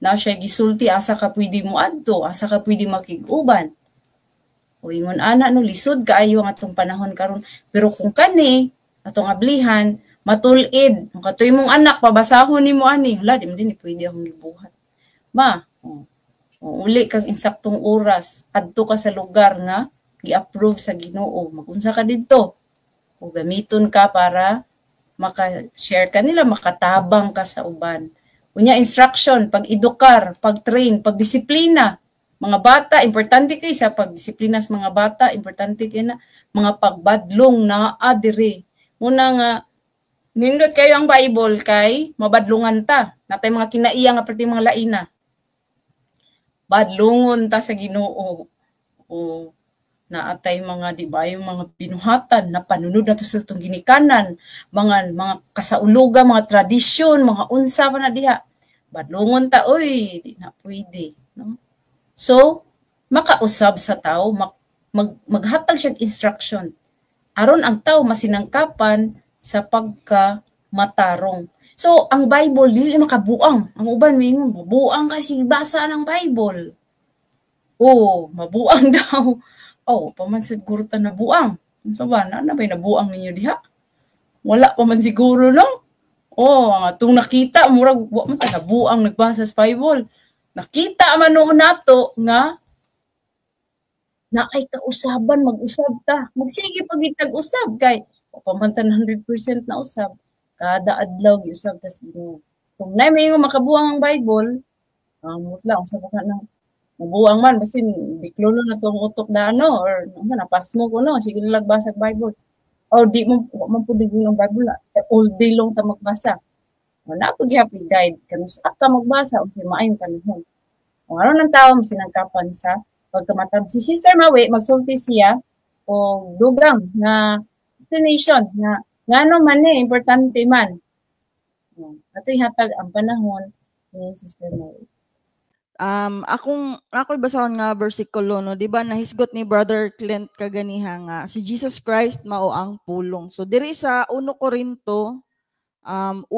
Na siya gisulti asa ka pwede mo adto, asa ka pwede makig-uban. O ingon ana no, lisod kaayo ang atong panahon karon. Pero kung kani atong ablihan, matulid, ang katoy mong anak pabasahon nimo ani, hala di man din pwede akong gibuhat. Ma, oh, oh, uli kag insaktong oras, adto ka sa lugar nga gi-approve sa Ginoo, magunsa ka didto. O gamiton ka para maka-share ka nila, makatabang ka sa uban. Unya, instruction, pag-edukar, pag-train, pagdisiplina. Mga bata, importante kay sa pagdisiplina sa mga bata, importante kay na mga pagbadlong naa dire. Muna nga nindot kayo ang Bible kay mabadlungan ta. Natay mga kinaiya nga perti mga laina. Badlungon ta sa Ginoo. O naatay mga, di ba, yung mga binuhatan na panunod nato sa itong ginikanan, mga kasauluga, mga tradisyon, mga unsa pa na diha. Badlungon ta, oy, di na pwede, no? So, makausab sa tao, maghatag siyang instruction. Aron ang tao masinangkapan sa pagkamatarong. So, ang Bible, dili makabuang. Ang uban, may ingon, mabuang kasi basa ng Bible. Oh, mabuang daw. Oh, pa man siguro ta nabuang. Unsa ba? Na ba'y nabuang ninyo diha? Wala pa man siguro, no? Oh, ang atong nakita, murag, wa man ta nabuang nagbasa sa Bible. Nakita man noon nato nga naay kausaban, mag-usab ta. Magsige pag usab kay wa pa man ta 100% na usab. Kada adlaw giusab tas Ginoo. Kung naay may makabuang ang Bible, mutla unsa ba ka nang mabuang man basin dikluno na tong utok da ano or unsa na pasmo ko no, sige lang basa og Bible. O di mo wa man pud ang Bible na all day long ta magbasa. Wala pud gihapon guide kanus ka magbasa unsay maayong panahon. Kung aron ang tao masinangkapan sa pagkamatarong. Si Sister Mawe magsulti siya og dugang nga explanation nga ngano man ni importante man. Ato'y hatag ang panahon ni Sister Mawe. Akong ako'y basahon nga bersikulo, no, di ba nahisgot ni Brother Clint kaganiha nga si Jesus Christ mao ang pulong. So diri sa 1 Corinto 1:30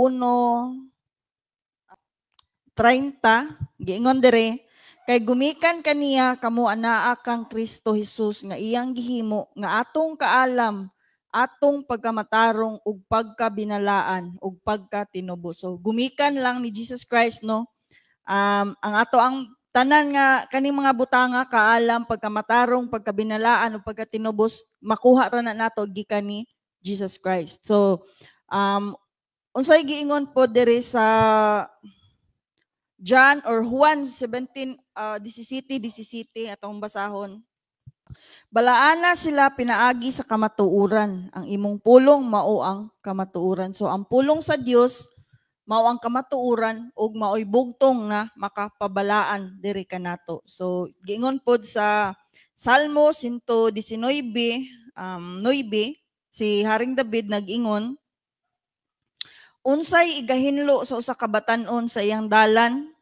giingon diri, kay gumikan kaniya kamo anaa kang Kristo Jesus nga iyang gihimo nga atong kaalam, atong pagkamatarong ug pagkabinalaan ug pagkatinubo. So gumikan lang ni Jesus Christ, no. Ang ato ang tanan nga kaning mga butanga, kaalam, pagkamatarong, pagkabinalaan ug pagkatinubos, makuha ra na nato gikan ni Jesus Christ. So unsay giingon po diri sa John or Juan 17 17:17 atong basahon. Balaana sila pinaagi sa kamatuoran. Ang imong pulong mao ang kamatuoran. So ang pulong sa Dios mao ang kamatuoran ug maoy bugtong nga makapabalaan diri kanato. So giingon pod sa Salmo 119 9, si Haring David nag-ingon, "Unsay igahinlo sa usa ka batan-on sa iyang dalan?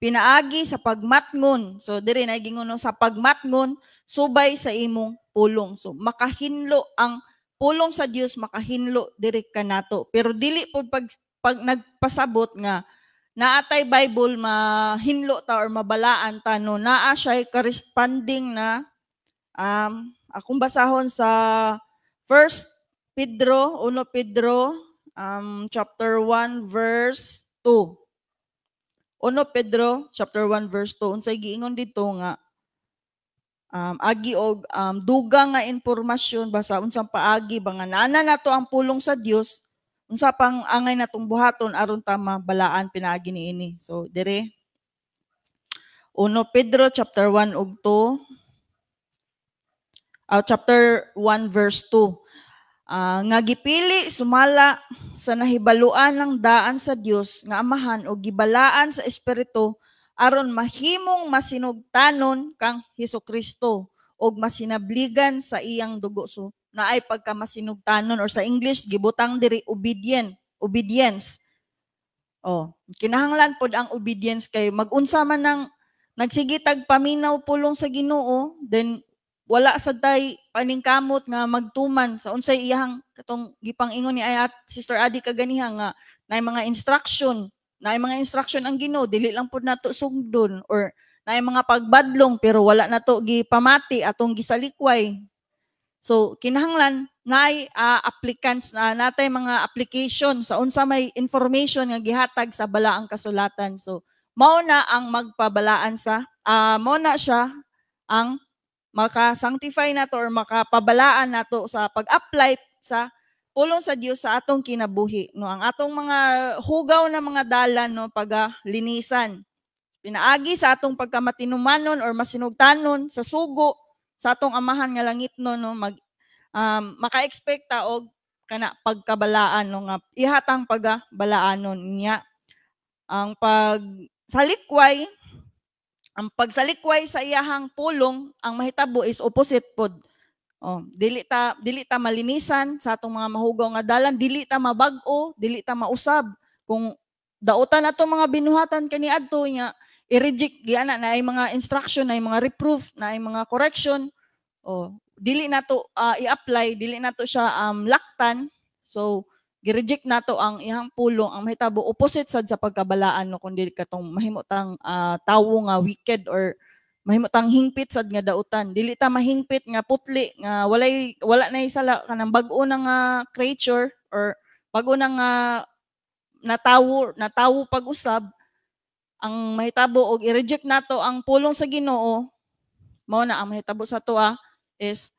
Pinaagi sa pagmatngon." So diri na gingon, no, sa pagmatngon subay sa imong pulong. So makahinlo ang pulong sa Dios, makahinlo diri kanato. Pero dili pud pag nagpasabot nga naatay Bible mahinlo ta or mabalaan ta, no. Naa siya corresponding na akong basahon sa First Pedro, 1 Pedro chapter 1 verse 2. 1 Pedro chapter 1 verse 2, unsay giingon dito nga agi og dugang nga impormasyon basta unsang paagi ba nga naana nato ang pulong sa Dios, unsa pang angay natong buhaton aron ta mabalaan pinaagi niini. So dire 1 Pedro chapter 1 ug 2, chapter 1 verse 2, nga gipili sumala sa nahibaluan ng daan sa Dios nga Amahan o gibalaan sa Espiritu aron mahimong masinugtanon kang Hesukristo og masinabligan sa iyang dugo. So naay pagka masinugtanon or sa English gibutang diri obedient, obedience. Oh, kinahanglan pod ang obedience kay magunsa man nang nagsige tag paminaw pulong sa Ginoo, then wala sad tay paningkamot nga magtuman sa unsay iyang katong gipang-ingon ni ayat Sister Adi kaganiha nga naay mga instruction ang Ginoo, dili lang pud nato sugdon, or naay mga pagbadlong pero wala nato gipamati, atong gisalikway. So kinahanglan naay applicants na natay mga application sa unsa may information nga gihatag sa balaang kasulatan. So mao na ang magpabalaan sa mao na siya ang maka-sanctify nato or makapabalaan nato sa pag-apply sa pulong sa Dios sa atong kinabuhi, no. Ang atong mga hugaw na mga dalan, no, pagalinisan pinaagi sa atong pagkamatinumanon or masinugtanon sa sugo sa atong Amahan nga langit, no, mag maka-expect ta og kana pagkabalaan, no, nga ihatang pagabalaanon niya. Ang pagsalikway sa iyahang pulong, ang mahitabo is opposite pod. Oh, dili ta malinisan sa atong mga mahugaw nga dalan, dili ta mabag-o, dili ta mausab. Kung dautan ato mga binuhatan kaniadto nya i-reject giana na ay mga instruction, na ay mga reproof, na ay mga correction, oh, dili nato i-apply, dili nato siya laktan. So gi-reject nato ang iyang pulong, ang mahitabo opposite sad sa pagkabalaan, no, kung dili katong mahimo tang tawo nga wicked or mahimo tang hingpit sad nga dautan. Dili ta mahingpit nga putli nga wala nay sala, kanang bag-o na nga creature or bag-o na nga natawo pag-usab. Ang mahitabo og i-reject nato ang pulong sa Ginoo, mao na ang mahitabo sa atoa is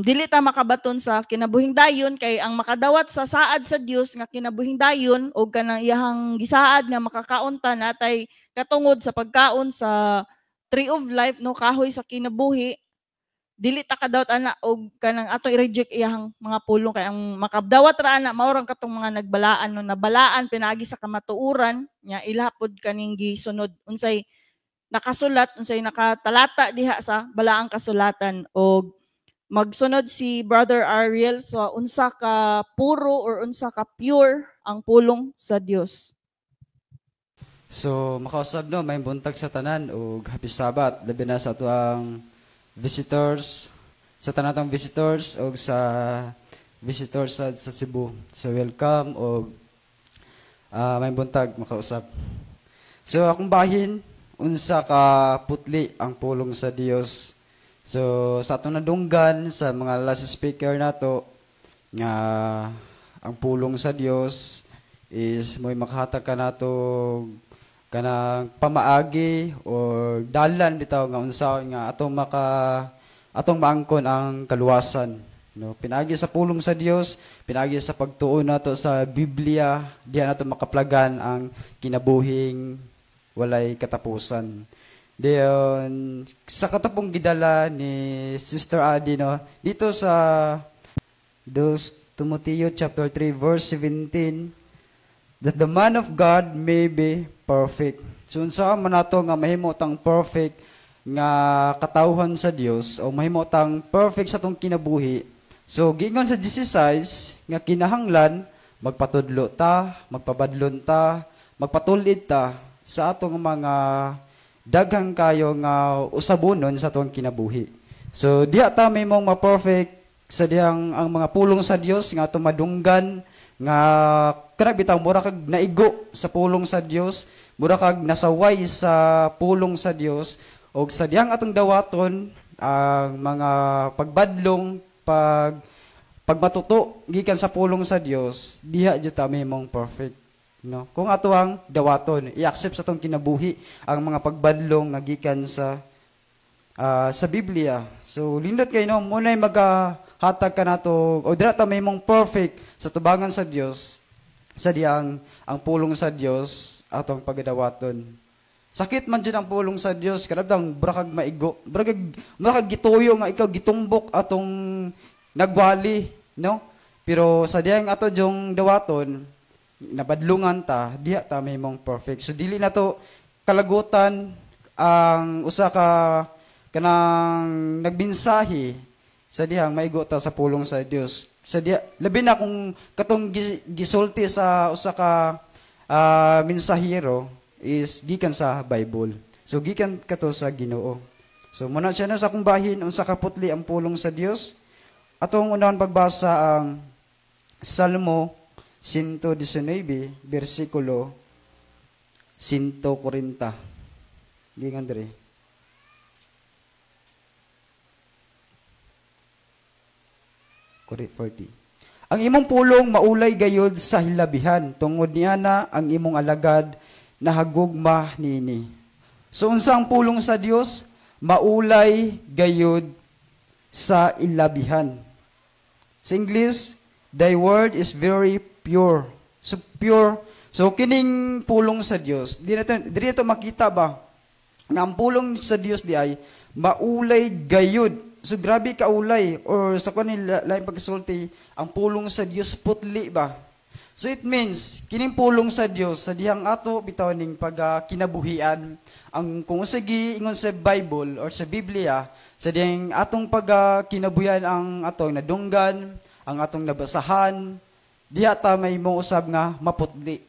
dili ta makabaton sa kinabuhing dayon, kay ang makadawat sa saad sa Dios nga kinabuhing dayon og kanang iyahang gisaad nga makakaon ta, natay katungod sa pagkaon sa tree of life, no, kahoy sa kinabuhi, dili ta kadawat ana og kanang ato i-reject iyahang mga pulong, kay ang makadawat ra ana mao rang katong mga nagbalaan, no, nabalaan pinaagi sa kamatuoran nya ila pod kaning gisunod unsay nakasulat, unsay nakatalata diha sa balaang kasulatan. Og magsunod si Brother Ariel so unsa ka puro or unsa ka pure ang pulong sa Dios. So makausab, no, may buntag sa tanan ug happy Sabbath, labi na sa atoang visitors, sa tanatong visitors ug sa visitors sa Cebu. So welcome og may buntag, makausab. So akong bahin, unsa ka putli ang pulong sa Dios. So sa atong nadunggan sa mga last speaker nato nga ang pulong sa Dios is mo'y makahatag kanato kanang pamaagi or dalan bitaw nga unsa nga atong maangkon ang kaluwasan, no, pinaagi sa pulong sa Dios, pinaagi sa pagtuo nato sa Biblia, diha nato makaplagan ang kinabuhing walay katapusan. Diyon sa katapong gidala ni Sister Adi, no, dito sa 2 Timoteo chapter 3 verse 17. That the man of God may be perfect. So unsa man nato nga mahimo tang perfect nga katawhan sa Dios o mahimo tang perfect sa atong kinabuhi. So giingon sa 16 nga kinahanglan magpatudlo ta, magpabadlon ta, magpatulid ta sa atong mga daghang kayo nga usabonon sa atong kinabuhi. So diha ta mahimong ma-perfect sa dihang ang mga pulong sa Dios nga atong madunggan nga kanang bitaw mura kag naigo sa pulong sa Dios, mura kag nasaway sa pulong sa Dios, og sa dihang atong dawaton ang mga pagbadlong, pagmatuto gikan sa pulong sa Dios, diha jud ta mahimong perfect, no? Kung ato ang dawaton, i-accept sa atong kinabuhi ang mga pagbadlong nga gikan sa Biblia. So lindot kay, no, munay magahatag ka nato o dira ta mahimong perfect sa tubangan sa Dios sa diyang ang pulong sa Dios atong pagdawaton. Sakit man jud ang pulong sa Dios, kanabdang brakag maigo, brakag gituyo nga ikaw gitumbok atong nagwali, no? Pero sa diyang ato jong dawaton, nabadlungan ta, diha ta mahimong perfect. So dili na to kalagutan ang usa ka kanang nagminsahi sa dihang maigo ta sa pulong sa Dios. Sa diha labi na kung katong gisulti sa usa ka mensahero is gikan sa Bible. So gikan kato sa Ginoo. So muna siya na sa akong bahin unsa ka putli ang pulong sa Dios. Atong unahon pagbasa ang Salmo 119 bersikulo 140. Gikan diri. Correct, 40. Ang imong pulong maulay gayod sa hilabihan, tungod niana ang imong alagad nahagugma niini. So unsa ang pulong sa Dios? Maulay gayod sa ilabihan. Sa English, thy word is very pure. So pure. So kining pulong sa Dios, di nato makita ba nga ang pulong sa Dios di ay maulay gayod. So grabe ka ulay, or sa kuan laing pagsulti, ang pulong sa Dios putli ba. So it means kining pulong sa Dios sa dihang ato bitaw ning pag kinabuhian, ang kung sige ingon sa Bible or sa Biblia, sa dihang atong pag kinabuhian ang atong nadunggan, ang atong nabasahan, diha ta may usab nga maputli.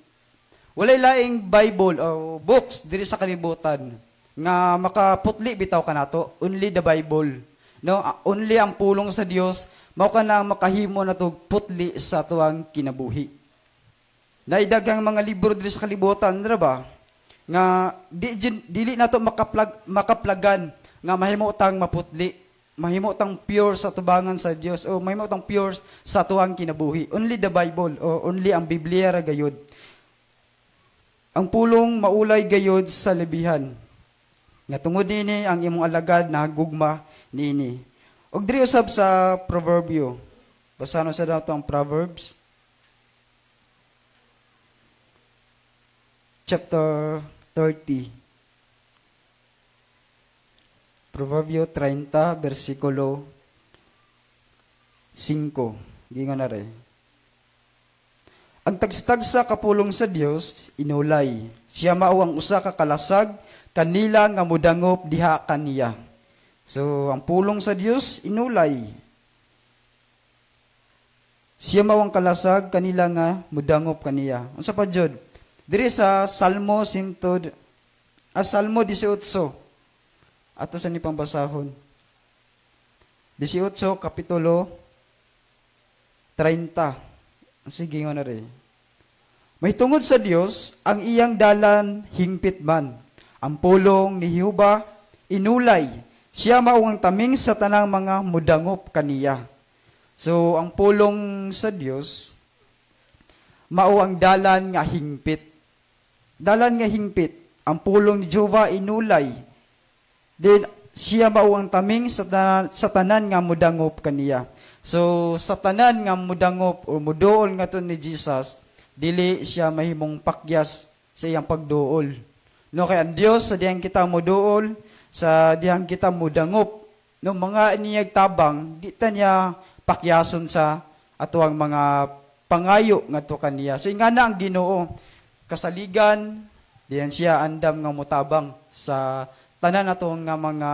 Walay laing Bible o books diri sa kalibutan nga makaputli bitaw kanato, only the Bible. No, only ang pulong sa Dios mao ka na makahimo nato putli sa tuang kinabuhi. Naidaghang mga libro diri sa kalibutan, dira ba? Nga dili nato makaplagan nga mahimo tang maputli, mahimo tang pure sa tubangan sa Dios o mahimo tang pure sa tuang kinabuhi. Only the Bible o only ang Biblia ra gayud. Ang pulong maulay gayud sa labihan. Nga tungod niini ang imong alagad nahagugma niini. Og diri usab sa Proverbio. Basahan sa dato ang Proverbs chapter 30. Proverbio 30 versikulo 5. Gingon na re. Ang tagsa-tagsa kapulong sa Dios inulay. Siya mao ang usa ka kalasag kanila nga mudangop diha kaniya. So ang pulong sa Dios inulay. Siya mao ang kalasag kanila nga mudangop kaniya. Unsa pa jud? Diri sa Salmo 18. Ato sa ni pambasahon. 18 kapitulo 30. Sige nga na rin. May tungod sa Dios ang iyang dalan hingpit man. Ang pulong ni Jehova inulay. Siya mao ang taming sa tanang mga mudangop kaniya. So ang pulong sa Dios mao ang dalan nga hingpit. Dalan nga hingpit. Ang pulong ni Jehova inulay. Then siya mao ang taming sa tanan nga mudangop kaniya. So sa tanan nga mudangop o muduol nga to ni Jesus, dili siya mahimong pakyas sa iyang pagduol. No, kay ang Dios sa diyang kita muduol, sa diyang kita mudangop, no, mga niyag tabang, di ta niya pakyason sa atuang mga pangayo ngadto kaniya. So ingana ang Ginoo kasaligan diyan siya andam nga motabang sa tanan nato nga mga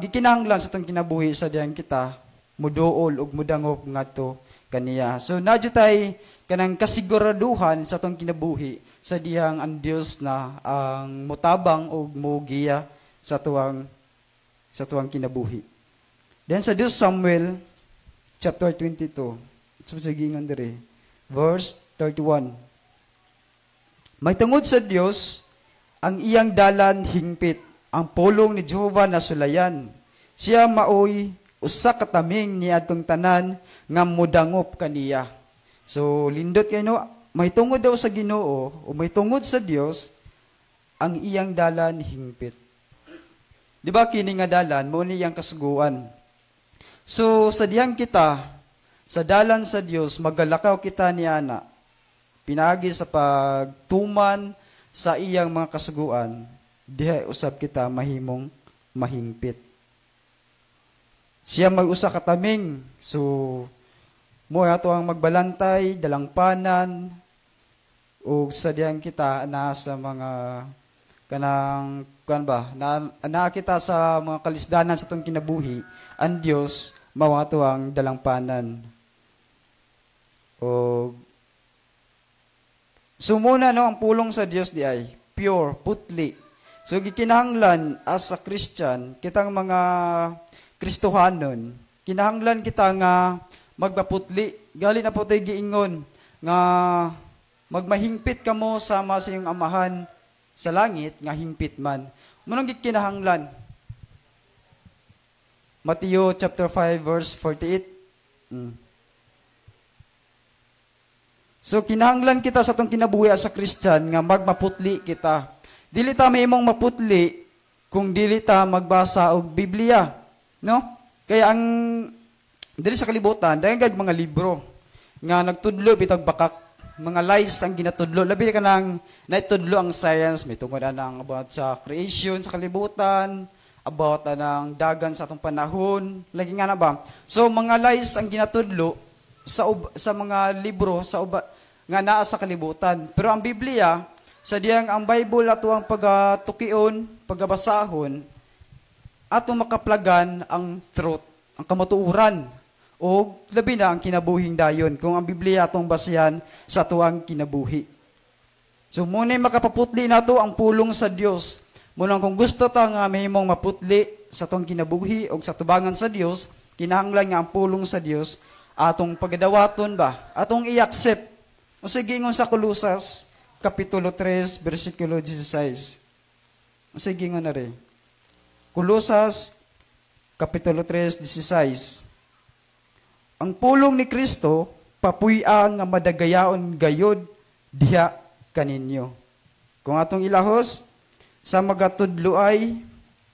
gikinahanglan sa atong kinabuhi sa diyan kita muduol ug mudangop ngadto kaniya. So nadyo tay kanang kasiguraduhan sa atong kinabuhi sa dihang ang Dios na ang motabang ug mogiya sa tuwang kinabuhi. Then sa 2 Samuel chapter 22, sa sagingan diri, verse 31. May tungod sa Dios ang iyang dalan hingpit, ang pulong ni Jehova nasulayan. Siya maoy usa ka taming niadtong tanan nga modangop kaniya. So lindot kay no, may tungod daw sa Ginoo o may tungod sa Dios ang iyang dalan hingpit. Di ba kini nga dalan mao ni iyang kasuguan. So sa diyang kita sa dalan sa Dios magalakaw kita niana pinaagi sa pagtuman sa iyang mga kasuguan, diha usab kita mahimong mahingpit. Siya mag-usa kataming. So mo ato ang magbalantay, dalangpanan, ug sa diyang kita na sa mga kanang kuan ba na, na kita sa mga kalisdanan sa atong kinabuhi, ang Dios mao ato ang dalangpanan. O so muna no, ang pulong sa Dios di ay pure, putli. So gikinahanglan as a Christian, kitang mga Kristohanon, kinahanglan kita nga magpaputli. Gali na po tayo giingon nga magmahingpit kamo sama sa iyong amahan sa langit nga hingpit man. Munong gikinahanglan. Mateo chapter 5 verse 48. So kinahanglan kita sa atong kinabuhi as a Christian nga magmaputli kita. Dili ta mahimong maputli kung dili ta magbasa og Biblia, no? Kaya ang diri sa kalibutan daghan kag mga libro nga nagtudlo bitag bakak, mga lies ang ginatudlo. Labi ka nang naitudlo ang science, may tungod anang about sa creation sa kalibutan, about anang dagan sa atong panahon, lagi nga na ba? So mga lies ang ginatudlo sa mga libro sa nga naa sa kalibutan. Pero ang Biblia, sa diyang ang Bible ato ang pagatukion, pagabasahon, ato makaplagan ang truth, ang kamatuoran, o labi na ang kinabuhing dayon kung ang Biblia atong basihan sa atuang kinabuhi. So muna'y makapaputli nato ang pulong sa Dios. Munang kung gusto ta nga mahimong maputli sa atong kinabuhi o sa tubangan sa Dios, kinahanglan nga ang pulong sa Dios atong pagadawaton ba, atong i-accept. O sige ingon sa Kolosas kapitulo 3 bersikulo 16. O sige ingon na rin. Kolosas kapitulo 3 16. Ang pulong ni Kristo papuy-a nga madagayaon gayod diha kaninyo. Kung atong ilahos sa magatudloay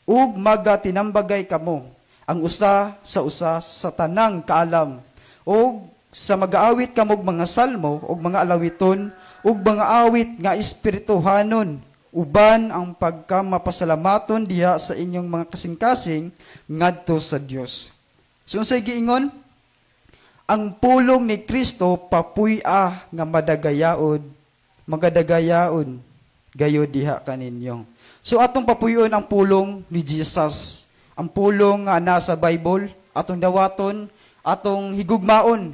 ug magatinambagay kamo ang usa sa usa sa tanang kaalam, ug sa magaawit kamog mga salmo ug mga alawiton ug mga awit nga espirituhanon, uban ang pagkamapasalamaton diha sa inyong mga kasing-kasing ngadto sa Dios. So unsay giingon? Ang pulong ni Kristo papuy-a nga madagayaon, magadagayaon gayod diha kaninyo. So atong papuy-on ang pulong ni Jesus, ang pulong nga nasa Bible, atong dawaton, atong higugmaon,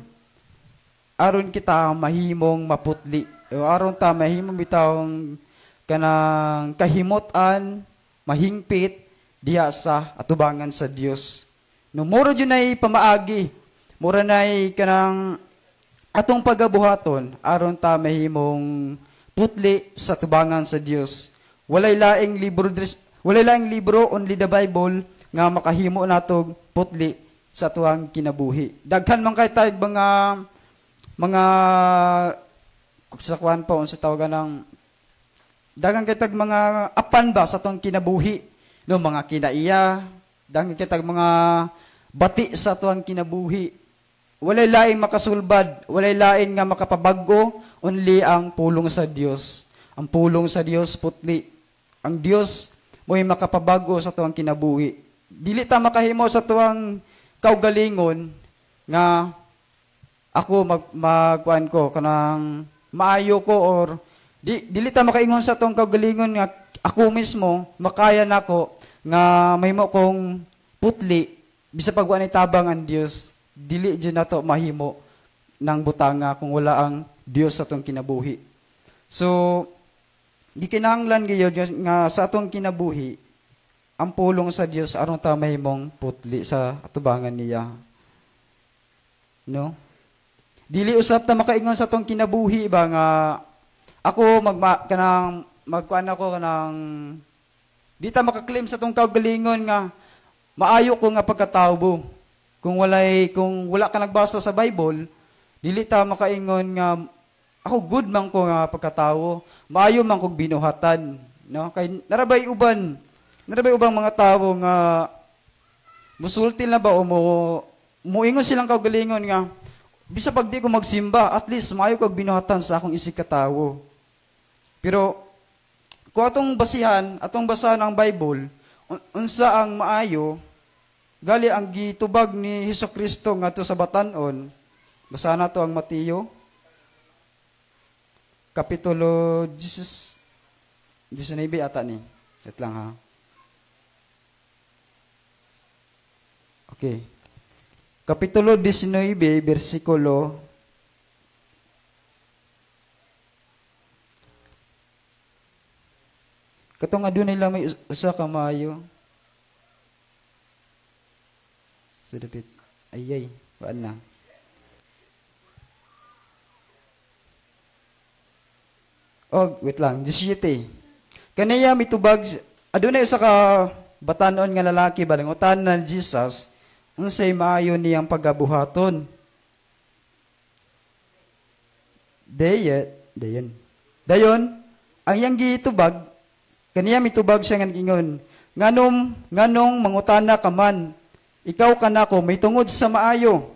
aron kita mahimong maputli. O aron ta mahimong bitawng kanang kahimutan, mahingpit diha sa atubangan sa Dios. No mura jud nay pamaagi, mura nay kanang atong pagabuhaton aron ta mahimong putli sa tubangan sa Dios. Walay laing libro, walay laing libro, only the Bible nga makahimo natog putli sa tuang kinabuhi. Daghan man kay tayog mga sa kuan pa unsa tawagan ng daghan kay tag mga apan ba sa tuang kinabuhi, no, mga kinaiya, daghan kay tag mga bati sa tuang kinabuhi. Walay laing makasulbad, walay lain nga makapabag-o, only ang pulong sa Dios. Ang pulong sa Dios putli. Ang Dios mo'y makapabago sa tuang kinabuhi. Dili ta makahimo sa tuang kaugalingon nga ako magkuan ko kanang maayo ko or dili ta makaingon sa atong kaugalingon nga ako mismo makaya nako nga mahimo kong putli bisa pag wa ni tabang ang Dios, dili jud nato mahimo ng butanga kung wala ang Dios sa atong kinabuhi. So gikinahanglan gyud nga sa atong kinabuhi ang pulong sa Dios aron ta mahimong putli sa atubangan niya. No? Dili usab ta makaingon sa atong kinabuhi ba nga ako kanang magkuan ako kanang di ta makaklaim sa atong kaugalingon nga maayo ko nga pagkatawo. Kung wala ka nagbasa sa Bible, dili ta makaingon nga ako good man ko nga pagkatawo, maayo man kog binuhatan, no? Kay narabay ubang mga tawo nga musulti na ba o muingon silang kaugalingon nga bisa pag di ko magsimba, at least maayo kog binuhatan sa akong isig katawo. Pero kung atong basihan, atong basahan ang Bible, unsa ang maayo, gali ang gitubag ni Hesukristo ngadto sa batan-on. Basahan nato ang Mateo kapitulo 19 ata ni. Wait lang ha. Okay. Kapitulo 19, bersikulo katong adunay lang may usa ka maayo. Sa dapit. Ayay, waan na. Oh, wait lang. 17. Kaniya mitubag adunay usa ka batan-on nga lalaki balangutan na Jesus unsay maayo niyang pagabuhaton. Dayon. Dayon, ang iyang gitubag, kaniya mitubag siya nga nag-ingon, nganong mangutana ka man, ikaw kanako may tungod sa maayo.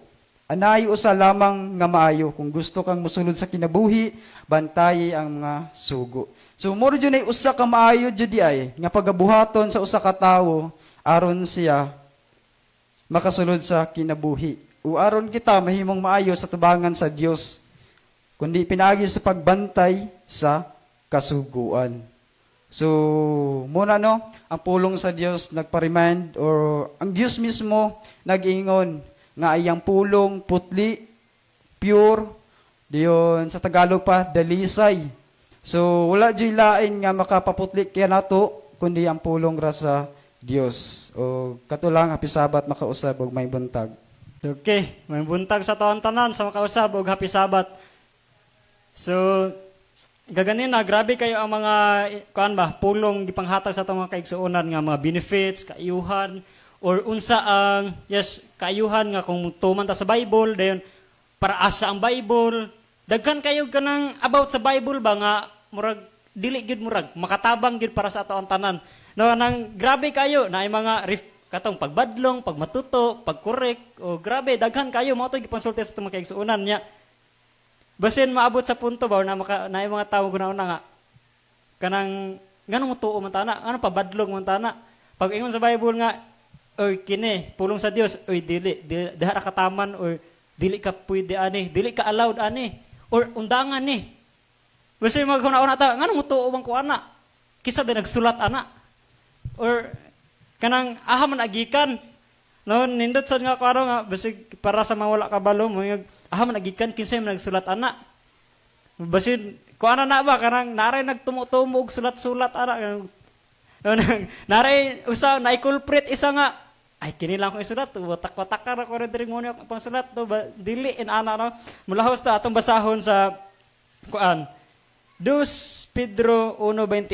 Anay usa lamang nga maayo. Kung gusto kang mosulod sa kinabuhi, bantayi ang mga sugo. So muro jud ay usa ka maayo jud di ay nga pagabuhaton sa usa ka tawo aron siya makasulod sa kinabuhi. O aron kita mahimong maayo sa tubangan sa Dios, kundi pinaagi sa pagbantay sa kasuguan. So muna no, ang pulong sa Dios nagpa-remind or ang Dios mismo nag-ingon nga iyang pulong putli, pure, diyon sa Tagalog pa, dalisay. So wala jud lain nga makapaputli kaya nato kundi ang pulong ra sa Dios. O kato lang, happy Sabbath makausab og may buntag. Okay, may buntag sa taon tanan sa makausab og happy Sabbath. So gaganina grabe kayo ang mga kuan ba pulong gipanghatag sa atong mga kaigsuonan nga mga benefits, kaayuhan or unsa ang yes kaayuhan nga kung tuman ta sa Bible dayon para asa ang Bible. Daghan kayo kanang about sa Bible ba nga murag dili gyud murag makatabang gyud para sa ato ang tanan. No nang grabe kayo naay mga katong pagbadlong, pagmatuto, pagkorek, o grabe daghan kayo mao to gipansulti sa atong mga kaigsuonan niya. Basin maabot sa punto ba na maka naay mga tawo guna-una nga kanang nganong mutuo man tana, nganong pabadlong man tana. Pag ingon sa Bible nga or kini pulong sa Dios oy dili diha ra kataman or dili ka pwede ani, dili ka allowed ani or undangan ni. Basin maghuna-una ta nganong mutuo man ko ana? Kisa di nagsulat ana. Or kanang aha man agikan. No nindot sad nga klaro nga basig para sa mga wala kabalo mo aha man agikan kinsay man nagsulat ana. Basin kuana na ba kanang naray nagtumo-tumo og sulat-sulat ana. Naray usa naay culprit isa nga ay kini lang akong isulat watak-watak ra ko diri mo ni pangsulat to ba, dili in ana no. Mulahos ta atong basahon sa kuan 2 Pedro 1:21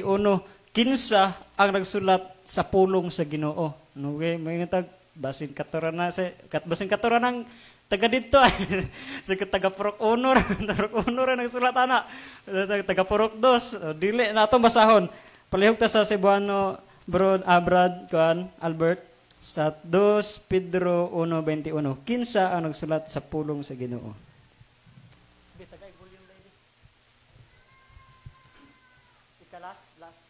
kinsa ang nagsulat sa pulong sa Ginoo. No okay, may tag basin katuran na sa basin katuran ang taga didto sa taga Purok Uno Purok Uno ra nagsulat ana taga Purok Dos dili na atong basahon. Palihog ta sa Cebuano bro Brad kuan Albert sa 2 Pedro 1:21 kinsa ang nagsulat sa pulong sa Ginoo. Ikalas last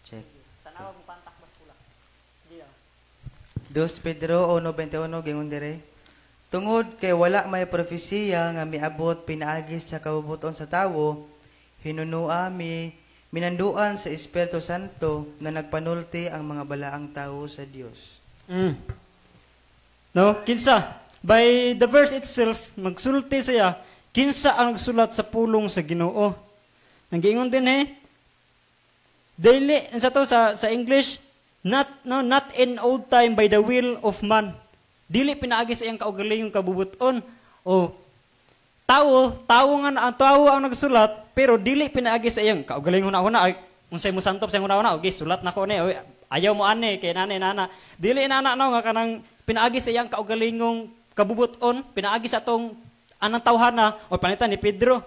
check. Tanawa mo pantak mas pula. Di. 2 Pedro 1:21 gingon dire. Tungod kay wala may propesiya nga miabot pinaagi sa kabubuton sa tawo, hinunua mi minanduan sa Espiritu Santo na nagpanulti ang mga balaang tawo sa Dios. No, kinsa? By the verse itself, magsulti siya, kinsa ang nagsulat sa pulong sa Ginoo. Nang giingon din eh, dili sa to sa English, not, no, not in old time by the will of man. Dili pinaagi sa iyang kaugalingong kabubuton. O tawo, tawo nga ang tawo ang nagsulat, pero dili pinaagi sa iyang kaugalingong huna-huna. Ay, unsay mo santop sa iyang huna-huna, okay, sulat nako ni. Oy, ayaw mo ani kay nani nana. Dili nana no nga kanang pinaagi sa iyang kaugalingong kabubuton, pinaagi sa atong anang tawhana o panitan ni Pedro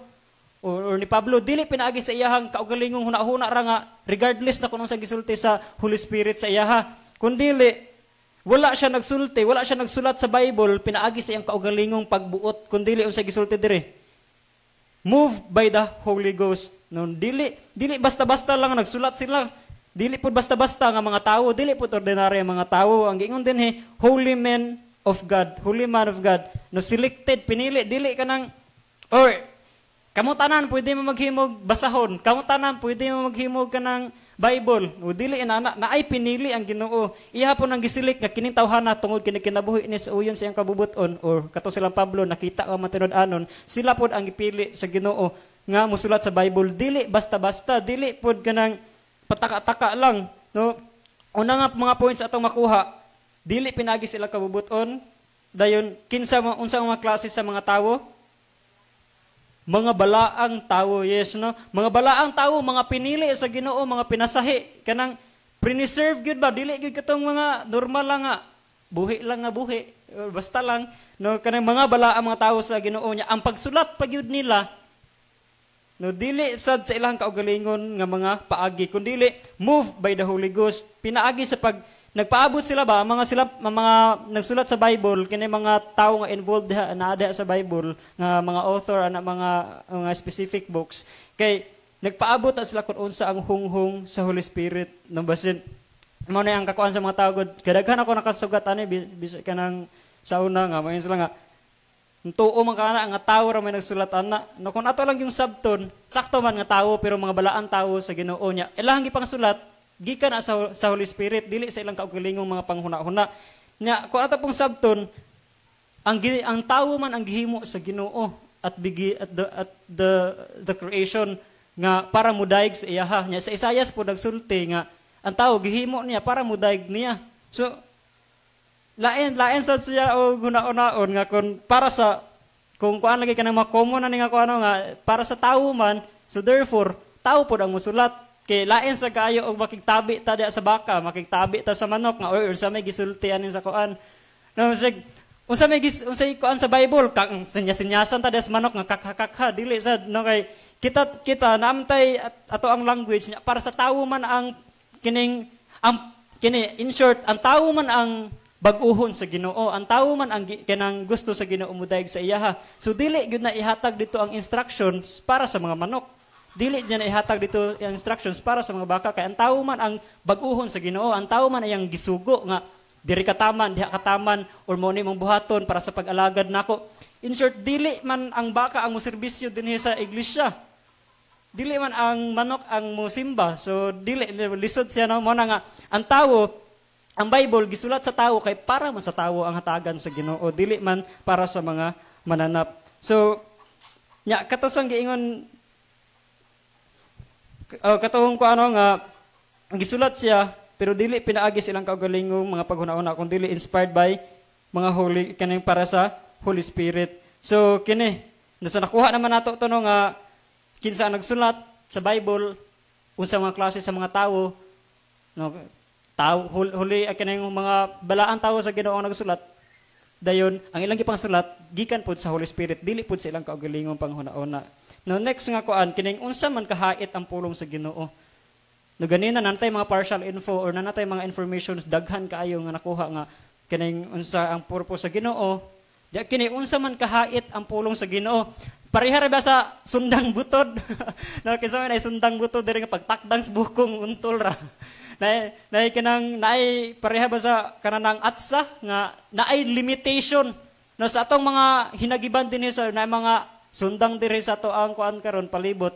or ni Pablo, dili pinaagi sa iyahang kaugalingong huna-huna ra nga regardless na kung unsa gisulti sa Holy Spirit sa iyaha. Kun dili wala siya nagsulti, wala siya nagsulat sa Bible pinaagi sa iyang kaugalingong pagbuot, kun dili unsa gisulti dire? Moved by the Holy Ghost. No, dili dili basta-basta lang nagsulat sila. Dili pud basta-basta nga mga tawo, dili pud ordinary ang mga tawo. Ang giingon dinhi, holy men of God, holy man of God. No, selected, pinili, dili kanang or kamo tanan pwede mo maghimog basahon, kamo tanan pwede mo maghimog kanang Bible. O dili inana, naay pinili ang Ginoo. Iya po nang gi-select nga kining tawhana tungod kini kinabuhi ni sa uyon sa iyang kabubuton or kato silang Pablo nakita ka matinud-anon, sila pod ang gipili sa Ginoo nga musulat sa Bible. Dili basta-basta, dili pod kanang pataka-taka lang, no? Una nga mga points atong makuha, dili pinagi sila kabubuton. Dayon kinsa unsa ang mga klase sa mga tawo? Mga balaang tawo, yes, no? Mga balaang tawo, mga pinili sa Ginoo, mga pinasahi, kanang preserve gyud ba, dili gyud katong mga normal lang nga buhi lang nga buhi, or basta lang, no? Kanang mga balaang mga tawo sa Ginoo niya, ang pagsulat pa gyud nila, no, dili sad sa ilang kaugalingon nga mga paagi, kundi moved by the Holy Ghost. Pinaagi sa pag nagpaabot sila ba, mga sila mga nagsulat sa Bible, kini mga tawo nga involved diha naa diha sa Bible nga mga author ana mga specific books, kay nagpaabot na sila kung unsa ang hunghong sa Holy Spirit, no? Basin mao na ang kakuan sa mga tawo gud, kadaghan ako nakasugat ani kanang sa una nga mayon sila nga tuo man kana nga tawo ra may nagsulat ana. No, kung ato lang yung sabton, sakto man nga tawo pero mga balaan tawo sa Ginoo niya. Ilahang gipangsulat gikan na sa Holy Spirit, dili sa ilang kaugalingong mga panghuna-huna. Nya kung ato pong sabton, ang tawo man ang gihimo sa Ginoo at bigi at the creation nga para mudayeg sa iyaha. Nya sa Isayas po nagsulti nga ang tawo gihimo niya para mudayeg niya. So lain lain sad siya og huna-hunaon nga kung para sa kung kuan lagi kanang mga common na ni nga kuano nga para sa tawo man, so therefore tawo pod ang musulat, kay lain sa kaayo og makigtabi ta diha sa baka, makigtabi ta sa manok nga or unsa may gisulti anin sa kuan, no? Sig unsa may gis unsay kuan sa Bible, kang sinya-sinyasan ta diha sa manok nga kakha-kakha, dili sad, no? Kay kita kita naamtay ato ang language niya para sa tawo man ang kining ang kini, in short, ang tawo man ang bag-uhon sa Ginoo, ang tawo man ang kanang gusto sa Ginoo mudayeg sa iyaha. So dili gyud na ihatag dito ang instructions para sa mga manok, dili gyud na ihatag dito ang instructions para sa mga baka, kay ang tawo man ang bag-uhon sa Ginoo, ang tawo man ayang gisugo nga diri ka taman, diha ka taman, or mo ni mong buhaton para sa pag-alagad nako. In short, dili man ang baka ang moserbisyo dinhi sa iglesia, dili man ang manok ang musimba. So dili, lisod siya, no? Mo na nga ang tawo, ang Bible gisulat sa tawo kay para man sa tawo ang hatagan sa Ginoo, dili man para sa mga mananap. So nya kato sang giingon, katong ko ano nga gisulat siya pero dili pinaagi silang kaugalingong mga paghuna-huna kung dili inspired by mga holy kaning para sa Holy Spirit. So kini nasa nakuha naman nato to, no, nga kinsa ang nagsulat sa Bible, unsa mga klase sa mga tawo, no? Tao huli kining mga balaan tawo sa Ginoo ang nagsulat. Dayon ang ilang gipangsulat gikan pod sa Holy Spirit, dili pod sa ilang kaugalingong panghuna-una, no? Next nga kuan, kining unsa man kahait ang pulong sa Ginoo, no? Ganina nantay mga partial info or nanatay mga informations, daghan kaayo nga nakuha nga kining unsa ang purpose sa Ginoo. Di kini unsa man kahait ang pulong sa Ginoo? Pareha ra ba sa sundang butod, no? Kinsa man ay sundang butod diri nga pagtakdang sa bukong untol ra. Naay naay kanang naay pareha ba sa kanang atsa nga naay limitation, no, sa atong mga hinagiban dinhi sa naay mga sundang diri sa ato ang kuan karon palibot.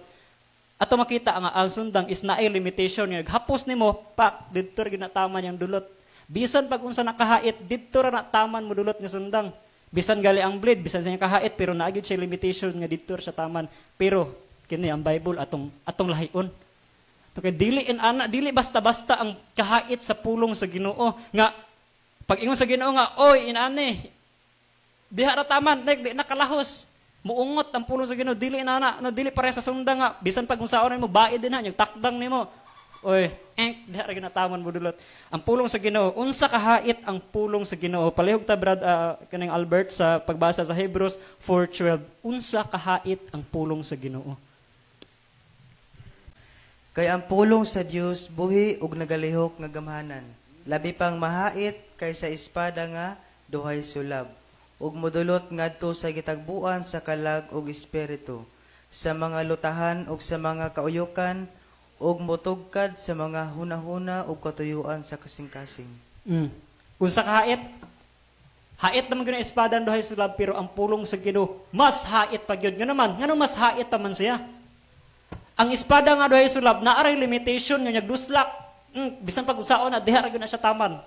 Ato makita nga ang sundang is naay limitation nga hapos nimo pak didto ra ginataman yang dulot. Bisan pag unsa nakahait, didto ra na taman mo dulot nga sundang. Bisan gali ang blade, bisan sa kahait, pero naa gyud siya limitation nga didto ra sa taman. Pero kini ang Bible atong atong lahion. Kay dili in ana, dili basta-basta ang kahait sa pulong sa Ginoo nga pag ingon sa Ginoo nga, "Oy, inani diha ra taman," di nakalahos. Muungot ang pulong sa Ginoo, dili inana, no, dili pare sa sundang nga bisan pag unsaon nimo baid din ha, yung takdang nimo. Oy, diha ra ginataman mo dulot. Ang pulong sa Ginoo, unsa kahait ang pulong sa Ginoo? Palihog ta, Brad, kaning Albert, sa pagbasa sa Hebrews 4:12. Unsa kahait ang pulong sa Ginoo? Kay ang pulong sa Dios buhi ug nagalihok nga gamhanan, labi pang mahait kaysa espada nga duhay sulab, ug modulot ngadto sa gitagbuan sa kalag ug espiritu, sa mga lutahan ug sa mga kauyukan, ug motugkad sa mga hunahuna ug katuyuan sa kasing-kasing. Unsa kahait? Hait naman gyud ang espada ang duhay sulab, pero ang pulong sa Ginoo mas hait pa gyud. Ngano man? Ngano mas hait pa man siya? Ang espada nga duhay sulab naaray limitation nga nagduslak. Bisan pag unsaon na diha ra gyud na siya taman.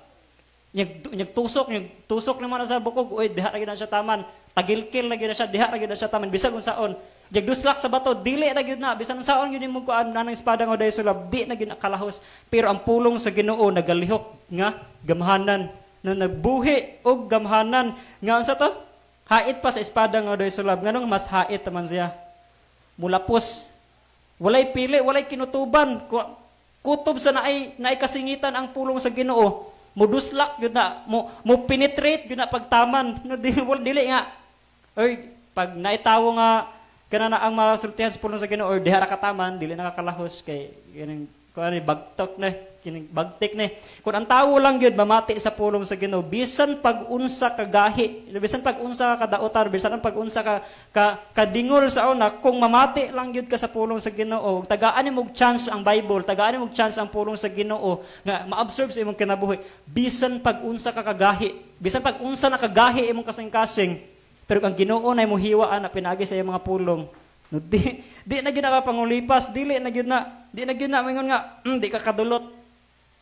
Nyag tusok, nyag tusok naman na sa bukog, oy, diha ra gyud na siya taman. Tagilkil na gyud na siya, diha ra gyud na siya taman bisag unsaon. Nyag duslak sa bato, dili ra gyud na bisan unsaon gyud imong kuan nanang espada nga duhay sulab, di na gyud na kalahos. Pero ang pulong sa Ginoo nagalihok nga gamhanan, na nagbuhi og gamhanan nga unsa to? Hait pa sa espada nga duhay sulab. Nganong mas hait man siya? Mulapos. Walay pili, walay kinutuban. Kutob sa naay naay kasingitan ang pulong sa Ginoo, muduslak gyud na, mo mo penetrate gyud na pagtaman. No, di, wal, dili nga. Or pag naitawo nga kana na ang masultihan sa pulong sa Ginoo or diha ra kataman, dili na kakalahos kay kining kuan ni bagtok na, kining bagtik na. Kung ang tawo lang gyud mamati sa pulong sa Ginoo, bisan pag unsa kagahi, bisan pag unsa ka kadautan, bisan pag unsa ka, ka kadingol sa una, kung mamati lang gyud ka sa pulong sa Ginoo, tagaan nimo og chance ang Bible, tagaan nimo og chance ang pulong sa Ginoo nga ma-absorb sa imong kinabuhi, bisan pag unsa ka kagahi, bisan pag unsa na kagahi imong kasing-kasing, pero ang Ginoo na imong hiwaan na pinaagi sa imong mga pulong, no, di di na gyud na pangulipas, dili na gyud na, di na gyud na maingon nga di ka kadulot.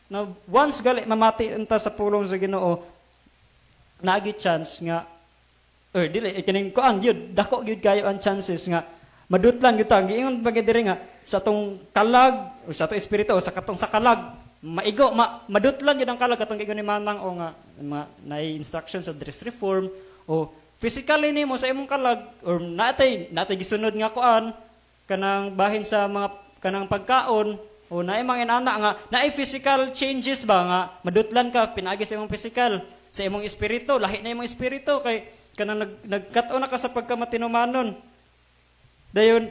No, once gali mamati unta sa pulong sa Ginoo, naagi chance nga or dili eh, kining kuan gyud, dako gyud kayo ang chances nga madutlan gyud ta. Giingon pa gyud diri nga sa atong kalag o sa atong espiritu o sa katong sa kalag maigo madutlan gyud ang kalag, katong giingon ni Manang o nga mga naay instruction sa dress reform o physically nimo sa imong kalag or natay natay gisunod nga kuan kanang bahin sa mga kanang pagkaon o naay mga inana nga naay physical changes ba nga madutlan ka pinaagi sa imong physical, sa imong espiritu, lahi na imong espiritu kay kanang nagkat-on na ka sa pagkamatinumanon. Dayon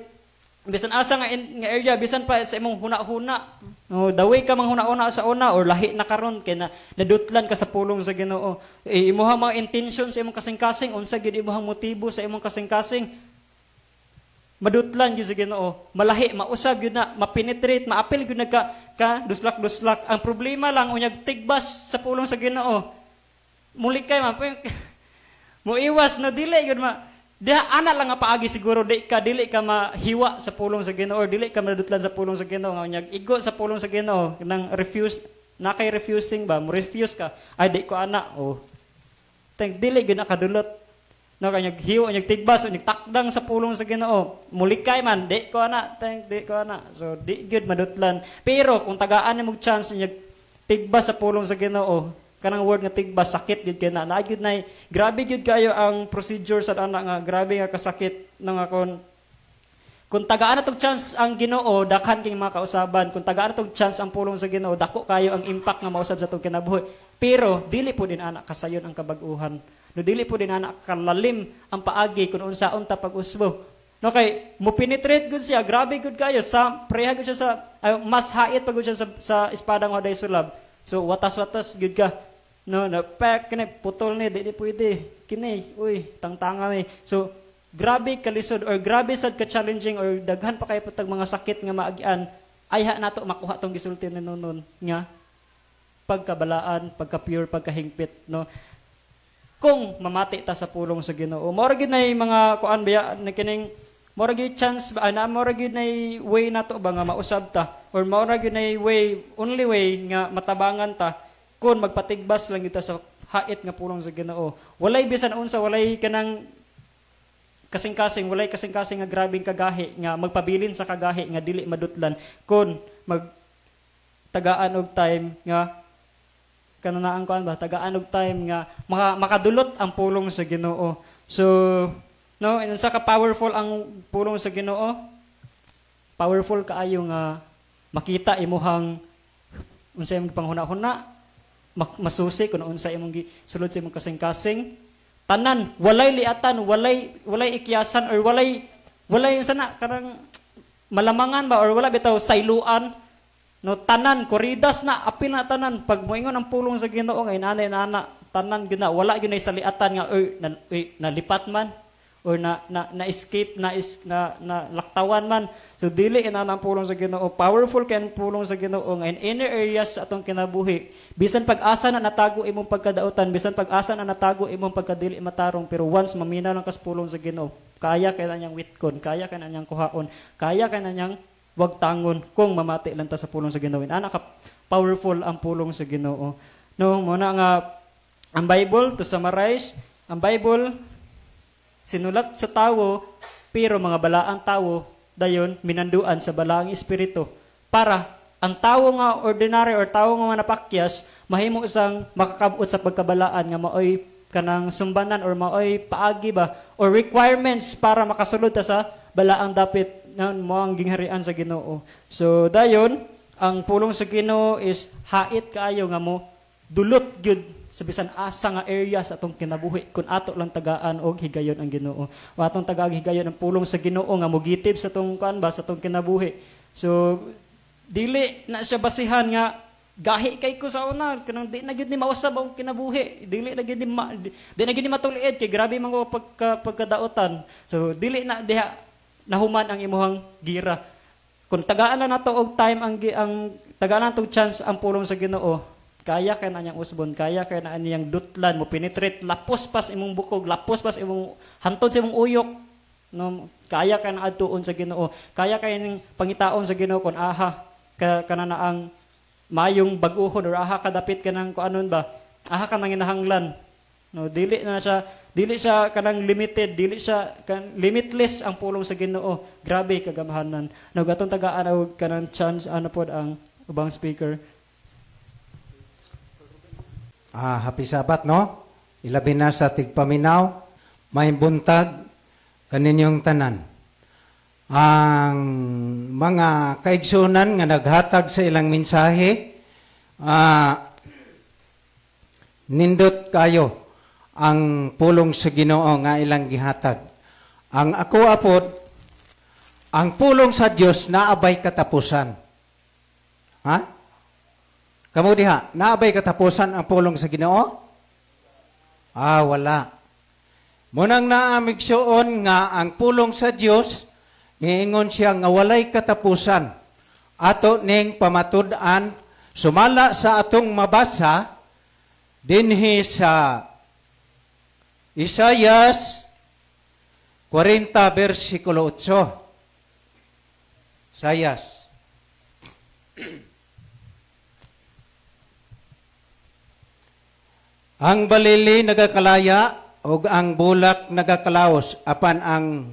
bisan asa nga, nga area, bisan pa sa imong huna-huna, no, daway ka mang huna-huna sa una or lahi na karon kay na nadutlan ka sa pulong sa Ginoo. E, imuhang mga intention sa imong kasing-kasing, unsa gyud imuhang motibo sa imong kasing-kasing, madutlan gyud sa Ginoo, malahi, mausab gyud na, mapenetrate, maapil gyud nagka ka duslak-duslak. Ang problema lang unyag tigbas sa pulong sa Ginoo, muli kay ma mo iwas na dili gyud ma diha ana lang nga paagi siguro di ka dili ka mahiwa sa pulong sa Ginoo or dili ka madutlan sa pulong sa Ginoo nga unyag igo sa pulong sa Ginoo nang refuse na kay refusing ba, mo refuse ka, ay, di ko ana, oh, thank dili gyud na kadulot, no, kay hiwa, unyag tigbas, unyag takdang sa pulong sa Ginoo, mulikay man, di ko ana, thank di ko ana. So di gyud madutlan, pero kung tagaan nimo chance unyag tigbas sa pulong sa Ginoo, kanang word nga tigbas, sakit gyud kay na naa gyud nay grabe gyud kayo ang procedure sa ana nga grabe nga kasakit na nga kung tagaan na tog chance ang Ginoo, dakhan king mga kausaban. Kung tagaan na tog chance ang pulong sa Ginoo, dako kayo ang impact nga mausab sa atong kinabuhi. Pero dili po din ana kasayon ang kabag-uhan. No, dili po din ana kalalim ang paagi kung unsaon ta pag-usbo. No, kay mo penetrate gud siya, grabe gud kayo sa preha gud siya sa ay, mas hait pa gud siya sa espada nga day sulab. So watas-watas gud ka. No, na pek kini putol ni, di, di pwede. Kini, uy, tangtanga ni. So grabe kalisod or grabe sad ka challenging or daghan pa kay patag mga sakit nga maagian ayha nato makuha tong gisulti ni Nonon nga pagkabalaan, pagka-pure, pagkahingpit, no? Kung mamati ta sa pulong sa Ginoo. Mao ra gyud nay mga kuan biya na kining mao ra gyud chance ba na mao ra gyud nay way nato ba nga mausab ta, or mao ra gyud nay way, only way nga matabangan ta kung magpatigbas lang gyud ta sa hait nga pulong sa Ginoo. Walay bisan unsa, walay kanang kasing-kasing, walay kasing-kasing nga grabeng kagahi nga magpabilin sa kagahi nga dili madutlan kung magtagaan og time nga kananaan kuan ba, tagaan og time nga makadulot ang pulong sa Ginoo. So no, unsa ka powerful ang pulong sa Ginoo? Powerful kaayo nga makita imuhang unsa imong panghuna-huna, masusi kun unsa imong sulod sa imong kasing-kasing. Tanan, walay liatan, walay ikyasan, or walay unsa na karang malamangan ba, or wala bitaw sayluan. No, tanan koridas na apil na tanan pag moingon ang pulong sa Ginoo nga inana inana tanan gyud na, wala gyud nay saliatan nga oy, nalipat man or na na, na escape na, is, na na laktawan man. So dili inana ang pulong sa Ginoo. Powerful kay ang pulong sa Ginoo nga in any areas sa atong kinabuhi. Bisan pag-asa na natago imong pagkadautan, bisan pag-asa na natago imong pagkadili matarong, pero once mamina lang kas pulong sa Ginoo, kaya kay na niyang witkon, kaya kay na niyang kuhaon, kaya kay na niyang wag tangon kung mamati lang ta sa pulong sa Ginoo. Ana ka powerful ang pulong sa Ginoo. No, muna nga ang Bible, to summarize, ang Bible sinulat sa tawo pero mga balaang tawo dayon minanduan sa balaang espiritu para ang tawo nga ordinary or tawo nga manapakyas mahimo isang makakabot sa pagkabalaan nga maoy kanang sumbanan or maoy paagi ba or requirements para makasulod ta sa balaang dapit na mo ang gingharian sa Ginoo. So dayon ang pulong sa Ginoo is hait kaayo nga mo dulot gyud sa bisan asa nga area sa atong kinabuhi kung ato lang tagaan og higayon ang Ginoo. O atong tagaan higayon ang pulong sa Ginoo nga mogitib sa atong kuan ba sa atong kinabuhi. So dili na siya basihan nga gahi kay ko sa una kanang di na gyud ni mausab ang kinabuhi, dili na gyud ni di na gyud ni matuliid kay grabe man ko pagkadautan. So dili na diha nahuman ang imuhang gira. Kung tagaan na nato og time ang tagaan na tong chance ang pulong sa Ginoo, kaya kay na niyang usbon, kaya kay na niyang dutlan, mo penetrate lapos pas imong bukog, lapos pas imong hantod sa imong uyok. No, kaya kay na adtuon sa Ginoo, kaya kay ning pangitaon sa Ginoo kon aha ka kana na ang mayong bag-uhon or aha kadapit kanang kuanon ba, aha ka nang hinahanglan. No, dili na siya, dili siya kanang limited, dili siya limitless ang pulong sa Ginoo. Grabe kagamhanan. No, gatong tagaan og kanang chance ano pod ang ubang speaker. Happy Sabbath, no? Ilabi na sa tigpaminaw, may buntag kaninyong tanan. Ang mga kaigsunan nga naghatag sa ilang mensahe, nindot kayo ang pulong sa Ginoo nga ilang gihatag. Ang ako apod, ang pulong sa Dios naabay katapusan. Ha? Kamu diha, naabay katapusan ang pulong sa Ginoo? Ah, wala. Munang naamigsuon nga ang pulong sa Dios, niingon siya nga walay katapusan. Ato ning pamatud-an sumala sa atong mabasa dinhi sa Isayas 40 versikulo 8. Isayas. Ang balili nagakalaya ug ang bulak nagakalaos, apan ang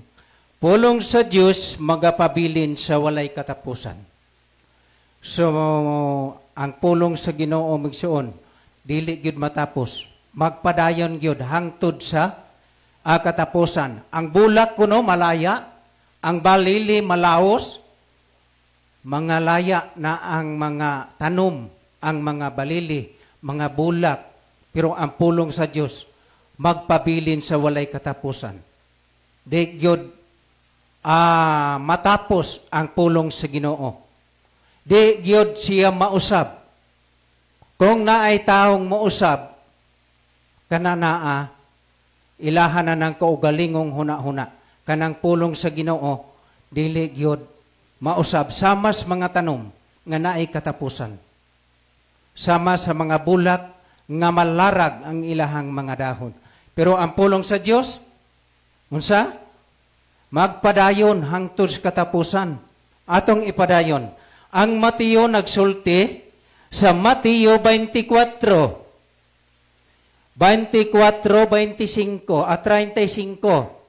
pulong sa Dios magapabilin sa walay katapusan. So ang pulong sa Ginoo migsuon dili gyud matapos, magpadayon gyud hangtod sa katapusan. Ang bulak kuno malaya, ang balili malaos, mga laya na ang mga tanom, ang mga balili, mga bulak, pero ang pulong sa Dios magpabilin sa walay katapusan. Di gyud matapos ang pulong sa Ginoo. Di gyud siya mausab. Kung naay taong mausab, kananaa ilahan na ng kaugalingong huna-huna. Kanang pulong sa Ginoo dili gyud mausab samas mga tanom nga naay katapusan. Sama sa mga bulak nga malarag ang ilahang mga dahon. Pero ang pulong sa Dios, unsa? Magpadayon hangtod sa katapusan. Atong ipadayon. Ang Mateo nagsulti sa Mateo 24. 24, 25 at 35.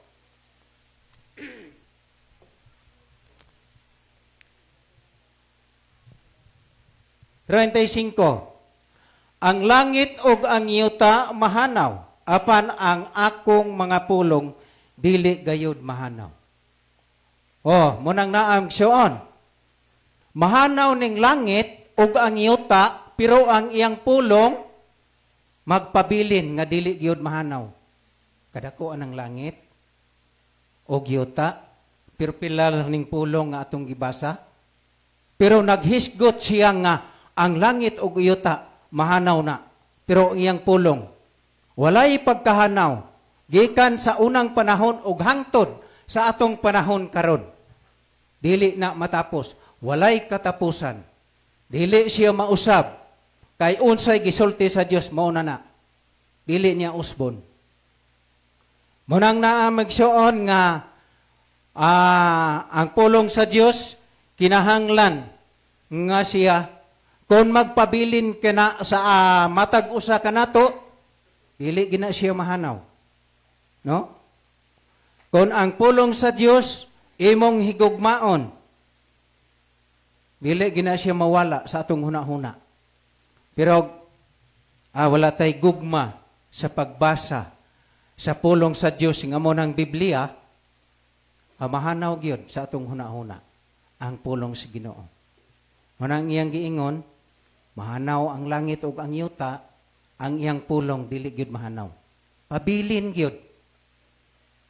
Ang langit ug ang yuta mahanaw, apan ang akong mga pulong dili gayud mahanaw. Oh, munang naam siyon. Mahanaw ning langit ug ang yuta, pero ang iyang pulong magpabilin nga dili gyud mahanaw. Kadako ang langit ug yuta, pero pila ning pulong nga atong gibasa. Pero naghisgot siya nga ang langit ug yuta mahanaw na, pero ang iyang pulong walay pagkahanaw gikan sa unang panahon ug hangtod sa atong panahon karon. Dili na matapos, walay katapusan. Dili siya mausab kay unsay gisulti sa Dios mao na na. Dili niya usbon. Munang naa magsuon nga ang pulong sa Dios kinahanglan nga siya kung magpabilin kana sa matag usa kanato, dili gina siya mahanaw. No? Kung ang pulong sa Dios imong higugmaon, dili gina siya mawala sa atong hunahuna. Pero wala tay gugma sa pagbasa sa pulong sa Dios nga mo ng Biblia, mahanaw gyud sa atong hunahuna ang pulong sa Ginoo. Manang iyang giingon, mahanaw ang langit ug ang yuta, ang iyang pulong dili gyud mahanaw. Pabilin gyud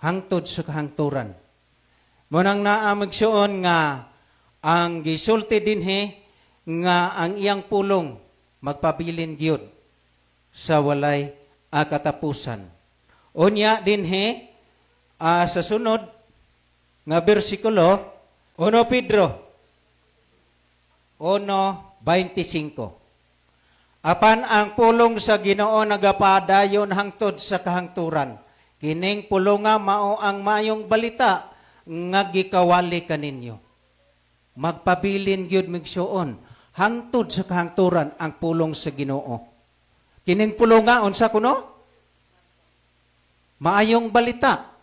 hangtod sa kahangturan. Munang naa magsuon nga ang gisulti dinhi nga ang iyang pulong magpabilin gyud sa walay katapusan. Unya dinhi sa sunod nga bersikulo 1 Pedro 1:25. Apan ang pulong sa Ginoo nagapadayon hangtod sa kahangturan. Kining pulonga mao ang maayong balita nga gikawali kaninyo. Magpabilin gyud migsuon hangtod sa kahangturan ang pulong sa Ginoo. Kining pulonga unsa kuno? Maayong balita.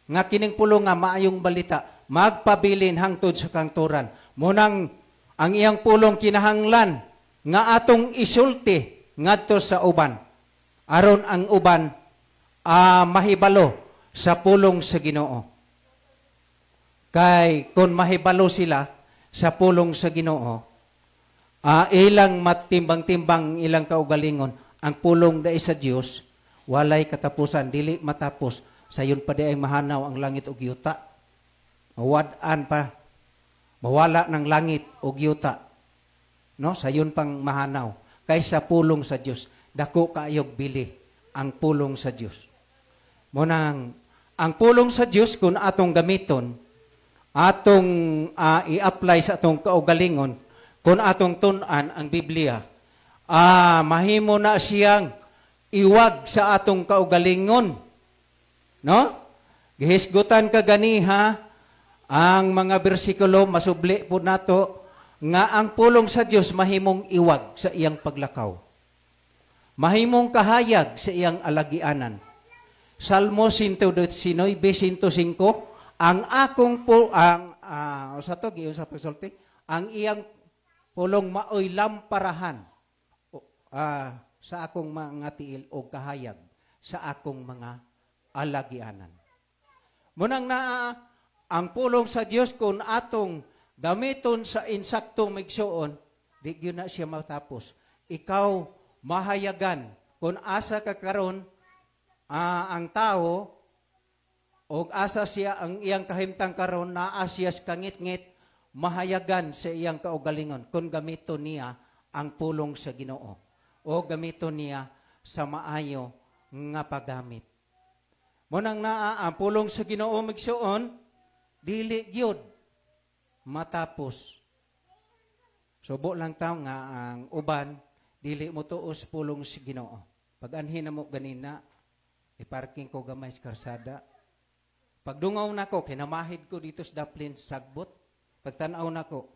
Nga kining pulonga maayong balita, magpabilin hangtod sa kahangturan. Munang ang iyang pulong kinahanglan nga atong isulti ngadto sa uban. Aron ang uban mahibalo sa pulong sa Ginoo. Kay kung mahibalo sila sa pulong sa Ginoo, ilang matimbang-timbang ilang kaugalingon, ang pulong dai sa Dios walay katapusan, dili matapos. Sayon pa di ay mahanaw ang langit ug yuta. Mawad-an pa, mawala ng langit ug yuta. No, sayon pang mahanaw kaysa pulong sa Dios. Dako kaayog bili ang pulong sa Dios. Munang ang pulong sa Dios kung atong gamiton, atong i-apply sa atong kaugalingon, kung atong tun-an ang Biblia, mahimo na siyang iwag sa atong kaugalingon. No? Gihisgutan ka ganiha ang mga bersikulo, masubli po nato nga ang pulong sa Dios mahimong iwag sa iyang paglakaw. Mahimong kahayag sa iyang alagianan. Salmo 119, 105, ang akong po ang sa to giyon sa pagsulti, ang iyang pulong maoy lamparahan sa akong mga tiil o kahayag sa akong mga alagianan. Munang naa ang pulong sa Dios kung atong gamiton sa insaktong migsuon, di gyud na siya matapos. Ikaw mahayagan kung asa ka karon ang tao og asa siya ang iyang kahimtang karon naa siya sa kangitngit, mahayagan sa iyang kaugalingon kung gamiton niya ang pulong sa Ginoo o gamiton niya sa maayo nga paggamit. Munang naa ang pulong sa Ginoo migsuon, dili gyud matapos. Subo lang taw nga ang uban dili mo tuos pulong sa Ginoo. Pag anhin na mo ganina, i-parking ko gamay sa karsada. Pagdungaw nako, kinamahid ko dito sa Daplin, sagbot. Pagtanaw nako,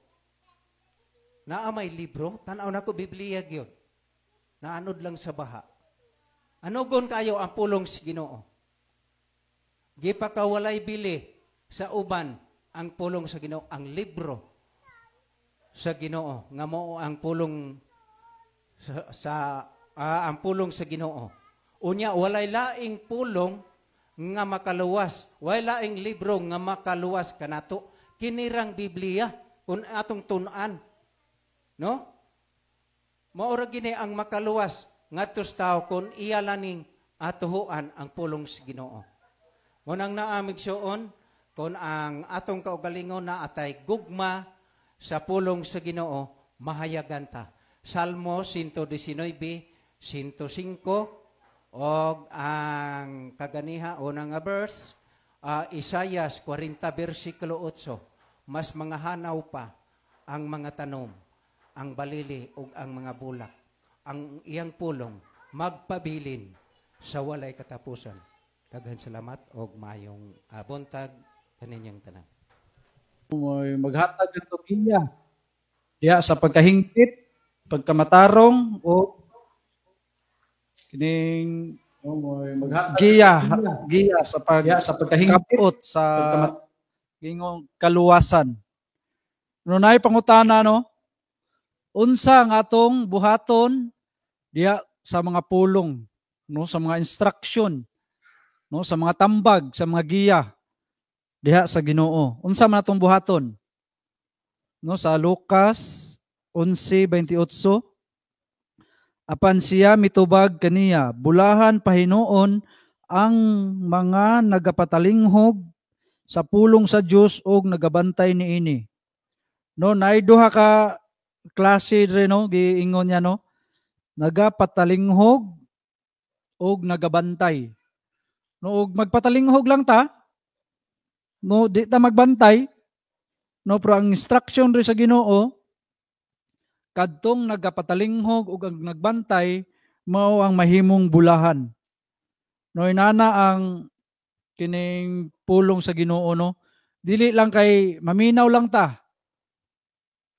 naa may libro, tanaw nako Biblia gyud. Naanod lang sa baha. Anugon kayo ang pulong sa Ginoo. Gipakawalay bili sa uban ang pulong sa Ginoo, ang libro sa Ginoo nga mao ang pulong sa ang pulong sa Ginoo. Unya walay laing pulong nga makaluwas, walay laing libro nga makaluwas kanato kinirang Biblia kung atong tun-an. No? Mao ra gini ang makaluwas ngadto sa tao kung iya laning atuhuan ang pulong sa Ginoo. Mo nang naamig suon kung ang atong kaugalingon na atay gugma sa pulong sa Ginoo, mahayagan ta. Salmo 119, 105, og ang kaganiha unang nga verse, Isayas 40 versikulo 8, mas mga hanaw pa ang mga tanom, ang balili ug ang mga bulak. Ang iyang pulong magpabilin sa walay katapusan. Daghan salamat og mayong buntag kaninyang tanan. Mo'y maghatag ng tugiya diha sa pagkahingpit, pagkamatarong o kining giya giya sa pag sa pagkahingpit sa gingong kaluwasan. No naay pangutana, no, unsa ang atong buhaton diha sa mga pulong, no, sa mga instruction, no, sa mga tambag, sa mga giya diha sa Ginoo? Unsa man atong buhaton? No, sa Lucas 11:28, apan siya mitubag kaniya, "Bulahan pahinuon ang mga nagapatalinghog sa pulong sa Dios og nagabantay niini." No, naay duha ka klase dre, no, giingon niya, no. Nagapatalinghog og nagabantay. No, og magpatalinghog lang ta, no, di ta magbantay, no, pero ang instruction rin sa Ginoo, kadtong nagapatalinghog ug ang nagbantay mao ang mahimong bulahan. No, inana ang kining pulong sa Ginoo, no. Dili lang kay maminaw lang ta.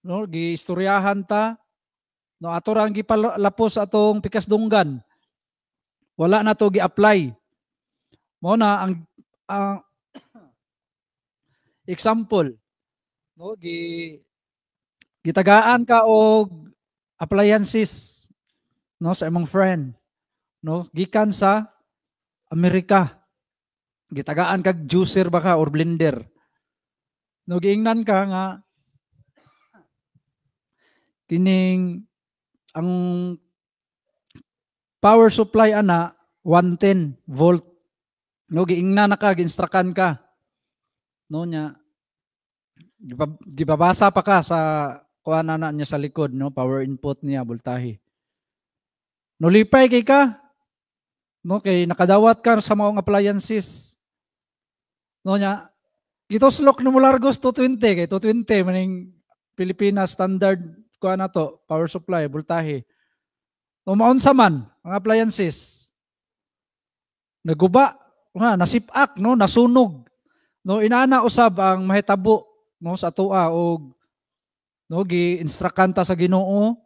No, giistoryahan ta. No, ato ra ang gipalapos atong pikas dunggan. Wala na to gi-apply. Mao na ang example, no, gitagaan ka og appliances, no, sa imong friend, no, gikan sa Amerika. Gitagaan kag juicer ba ka or blender. No, giingnan ka nga kining ang power supply ana 110 volt. No, giingnan na ka, giinstructan ka. No, nya gibabasa pa ka sa kuan na niya sa likod, no, power input niya, voltahe. No, lipay kay ka, no, kay nakadawat ka sa maong appliances. No, nya gituslok no mo largos 220 kay 220 maning Pilipinas standard kuan na to, power supply voltahe. No, maunsa man ang appliances, naguba nga, nasipak, no, nasunog. No, inana usab ang mahitabo, no, sa atoa og, no, gi-instructan ta sa Ginoo,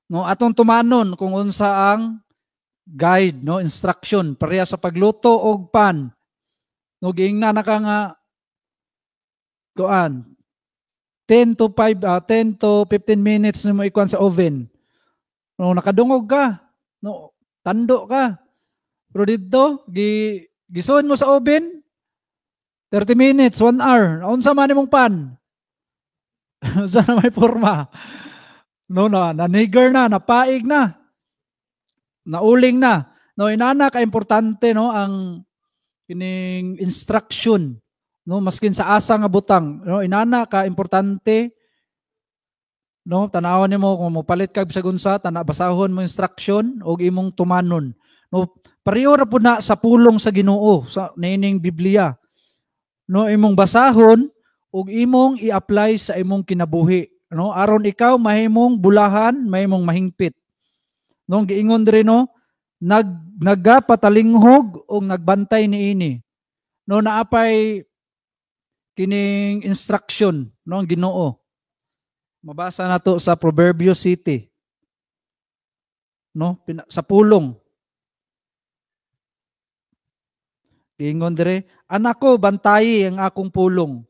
no, atong tumanon kung unsa ang guide, no, instruction. Pareha sa pagluto og pan, no, giingnan na ka nga kuan 10 to 5 10 to 15 minutes nimo ikuan sa oven, no, nakadungog ka, no, tando ka, pero didto gisuon mo sa oven 30 minutes, 1 hour, unsa man imong pan? Unsa na may porma? No, na naniger na, napaig na, nauling na. No, inana ka importante, no, ang kining instruction, no, maskin sa asa nga butang, no, inana ka importante, no, tan-awon nimo kung mopalit kag bisag unsa, tana basahon mo instruction og imong tumanon. No, pareho ra pud na sa pulong sa Ginoo sa niining Biblia. No, imong basahon ug imong i-apply sa imong kinabuhi. no, aron ikaw mahimong bulahan, mahimong mahingpit. No, giingon diri, no, nagapatalinghog og nagbantay niini. No, naapay kining instruction, no, ang Ginoo. Mabasa nato sa Proverbio City. No, sa pulong. Giingon dire, anak ko, bantayi ang akong pulong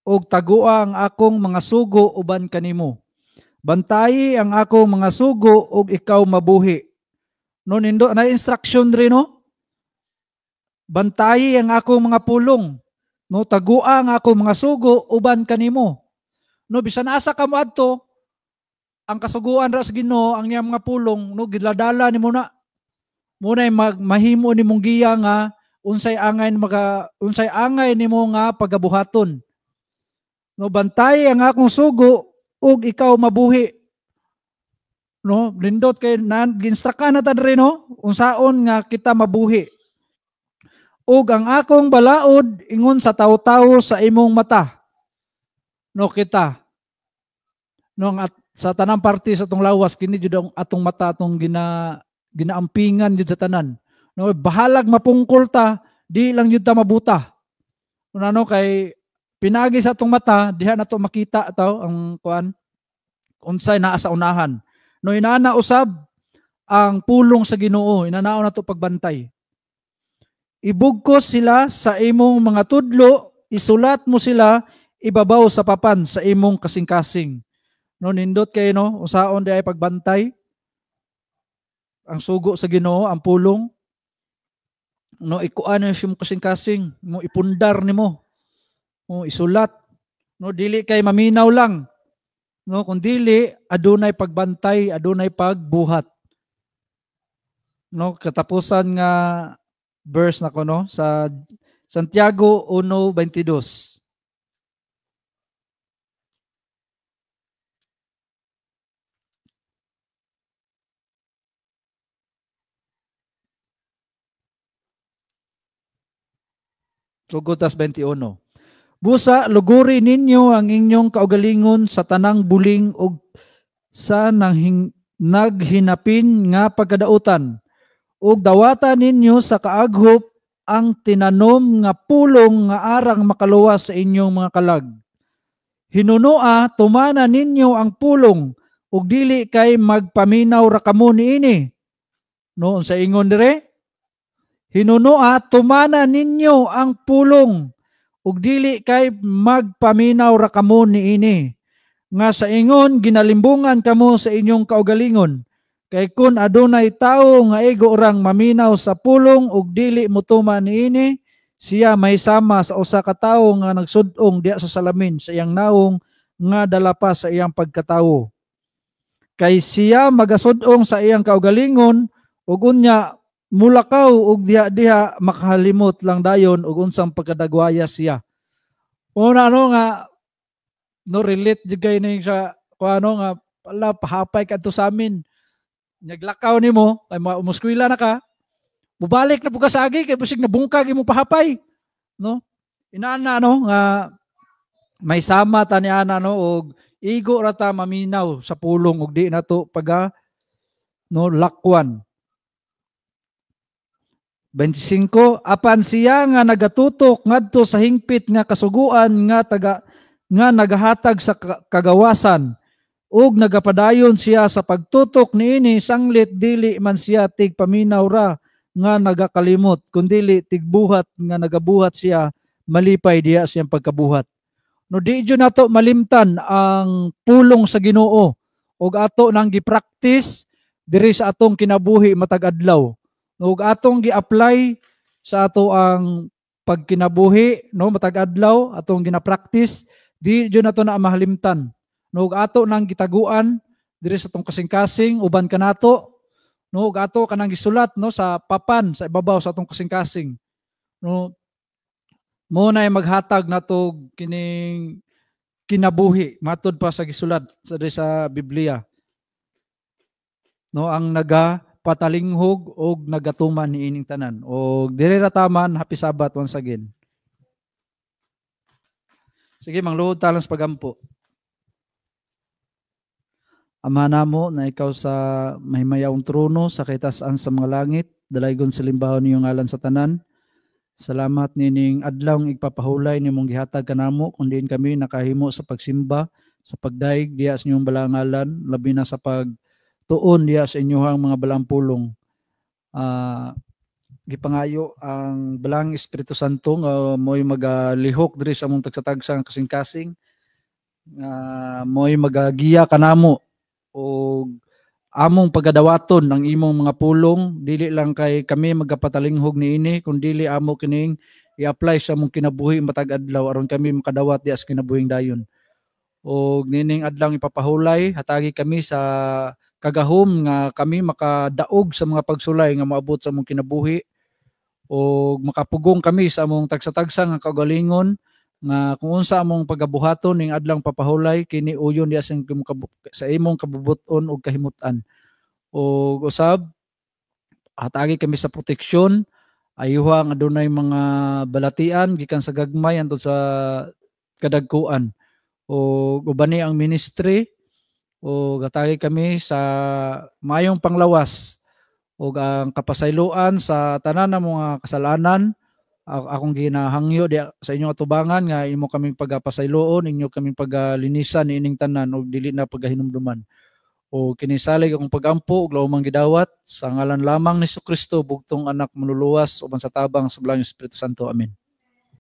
ug tagua ang akong mga sugo uban kanimo. Bantayi ang akong mga sugo ug ikaw mabuhi. No, nindo na instruction diri, no? Bantayi ang akong mga pulong. No, tagua ang akong mga sugo uban kanimo. No, bisan asa ka moadto, ang kasuguan ra sa Ginoo, ang iyang mga pulong, no, giladala nimo na. Munay mahimo nimong giya nga unsay angay unsay angay nimo nga pagabuhaton. No, bantay ang akong sugo ug ikaw mabuhi. No, lindot kay ginstrakan na ta diri, no, unsaon nga kita mabuhi. Ug ang akong balaod ingon sa tawo-tawo sa imong mata. No, kita. No, at sa tanang parte sa atong lawas kini jud ang atong mata, atong ginaampingan jud sa tanan. No, bahalag mapungkol ta, di lang jud ta mabuta. Una, no, kay pinagi sa atong mata, diha nato makita taw ang kuan unsay naa sa unahan. No, inana usab ang pulong sa Ginoo, inanao nato pagbantay. Ibugkos sila sa imong mga tudlo, isulat mo sila ibabaw sa papan sa imong kasing-kasing. No, nindot kay, no, usaon di ay pagbantay ang sugo sa Ginoo, ang pulong. No, ikuan ni siyang kasing-kasing, mo ipundar nimo. Mo isulat. No, dili kay maminaw lang. No, kung dili adunay pagbantay, adunay pagbuhat. No, katapusan nga verse nako, no, sa Santiago 1:22. Sugotas 21. Busa, luguri ninyo ang inyong kaugalingon sa tanang buling og sa naghinapin nga pagkadautan. Ug dawata ninyo sa kaaghop ang tinanom nga pulong nga arang makaluwas sa inyong mga kalag. Hinunoa, tumana ninyo ang pulong ug dili kay magpaminaw ra kamo niini. No, sa ingon dire? Hinunoa, tumana ninyo ang pulong ug dili kay magpaminaw ra kamo niini. Nga sa ingon ginalimbungan kamo sa inyong kaugalingon. Kay kun adunay tawo nga igo rang maminaw sa pulong ug dili motuman niini, siya may sama sa usa ka tawo nga nagsud-ong diha sa salamin sa iyang naong nga dala pa sa iyang pagkatawo. Kay siya magasud-ong sa iyang kaugalingon ug unya mulakaw og diha-diha makahalimot lang dayon og unsang pagkadagwaya siya. Una, ano nga, no, relate jud kay ni sa kuano nga pala pahapay kadto sa amin. Naglakaw nimo kay muskwela na ka, mubalik na pud ka sa agi kay bisig nabungkag imong pahapay, no? Inaana, no, nga may sama ta ni ana, no, og igo ra ta maminaw sa pulong og di nato paga, no, lakwan. 25, apan siya nga nagatutok ngadto sa hingpit nga kasuguan nga taga nga nagahatag sa kagawasan ug nagapadayon siya sa pagtutok niini sanglit dili man siya tigpaminaw ra nga nagakalimot kundili tigbuhat nga nagabuhat siya malipay diha siyang pagkabuhat. No, di jud nato malimtan ang pulong sa Ginoo ug ato nang gi-practice diri sa atong kinabuhi matag adlaw. No, ug atong gi-apply sa ato ang pagkinabuhi, no, matag adlaw atong gina-practice, di jud nato na mahalimtan. No, ug ato nang gitaguan diri sa atong kasing-kasing uban kanato, no, ug ato kanang gisulat, no, sa papan sa ibabaw sa atong kasing-kasing. No, mo na maghatag nato kining kinabuhi matud pa sa gisulat sa diri sa Biblia. No, ang naga patalinghog og nagatuman niining tanan. Og diri ra taman, happy Sabbath once again. Sige, mangluod ta lang sa pagampo. Ama namo na ikaw sa mahimayawong trono sa kitasan sa mga langit, dalaygon sa limbahon niyong ngalan sa tanan. Salamat nining adlaw nga igpapahulay nimong gihatag kanamo kung diin kami nakahimo sa pagsimba, sa pagdayeg diha sa inyong balangalan, labi na sa pagtuon diha sa inyong mga balaang pulong. Gipangayo ang Balaang Espiritu Santo nga mo'y magalihok diri sa among tagsa-tagsa nga kasing-kasing, nga mo'y magagiya kanamo og among pagadawaton ang imong mga pulong, dili lang kay kami magapatalinghog niini, kun dili amo kining i-apply sa among kinabuhi matag adlaw aron kami makadawat diha sa kinabuhing dayon. Og nining adlaw ipapahulay, hatagi kami sa kagahom nga kami makadaog sa mga pagsulay nga moabot sa among kinabuhi og makapugong kami sa among tagsa-tagsa nga kaugalingon, nga kung unsa among pagabuhaton ning adlang papahulay kini uyon diha sa imong kabubut-on ug kahimutan. Og usab hatagi kami sa proteksyon, ayuha nga adunay mga balatian gikan sa gagmay antud sa kadagkuan. Og ubani ang ministry, og hatagi kami sa maayong panglawas ug ang kapasayloan sa tanan ng mga kasalanan. Akong ginahangyo diha sa inyong atubangan nga imo kaming pagapasayloon, inyo kaming pagalinisan niining tanan ug dili na pagahinumduman. O kinisalig akong pagampo ug laumang gidawat sa ngalan lamang ni Kristo, bugtong anak manluluwas, uban sa tabang sa Balaang Espiritu Santo. Amen.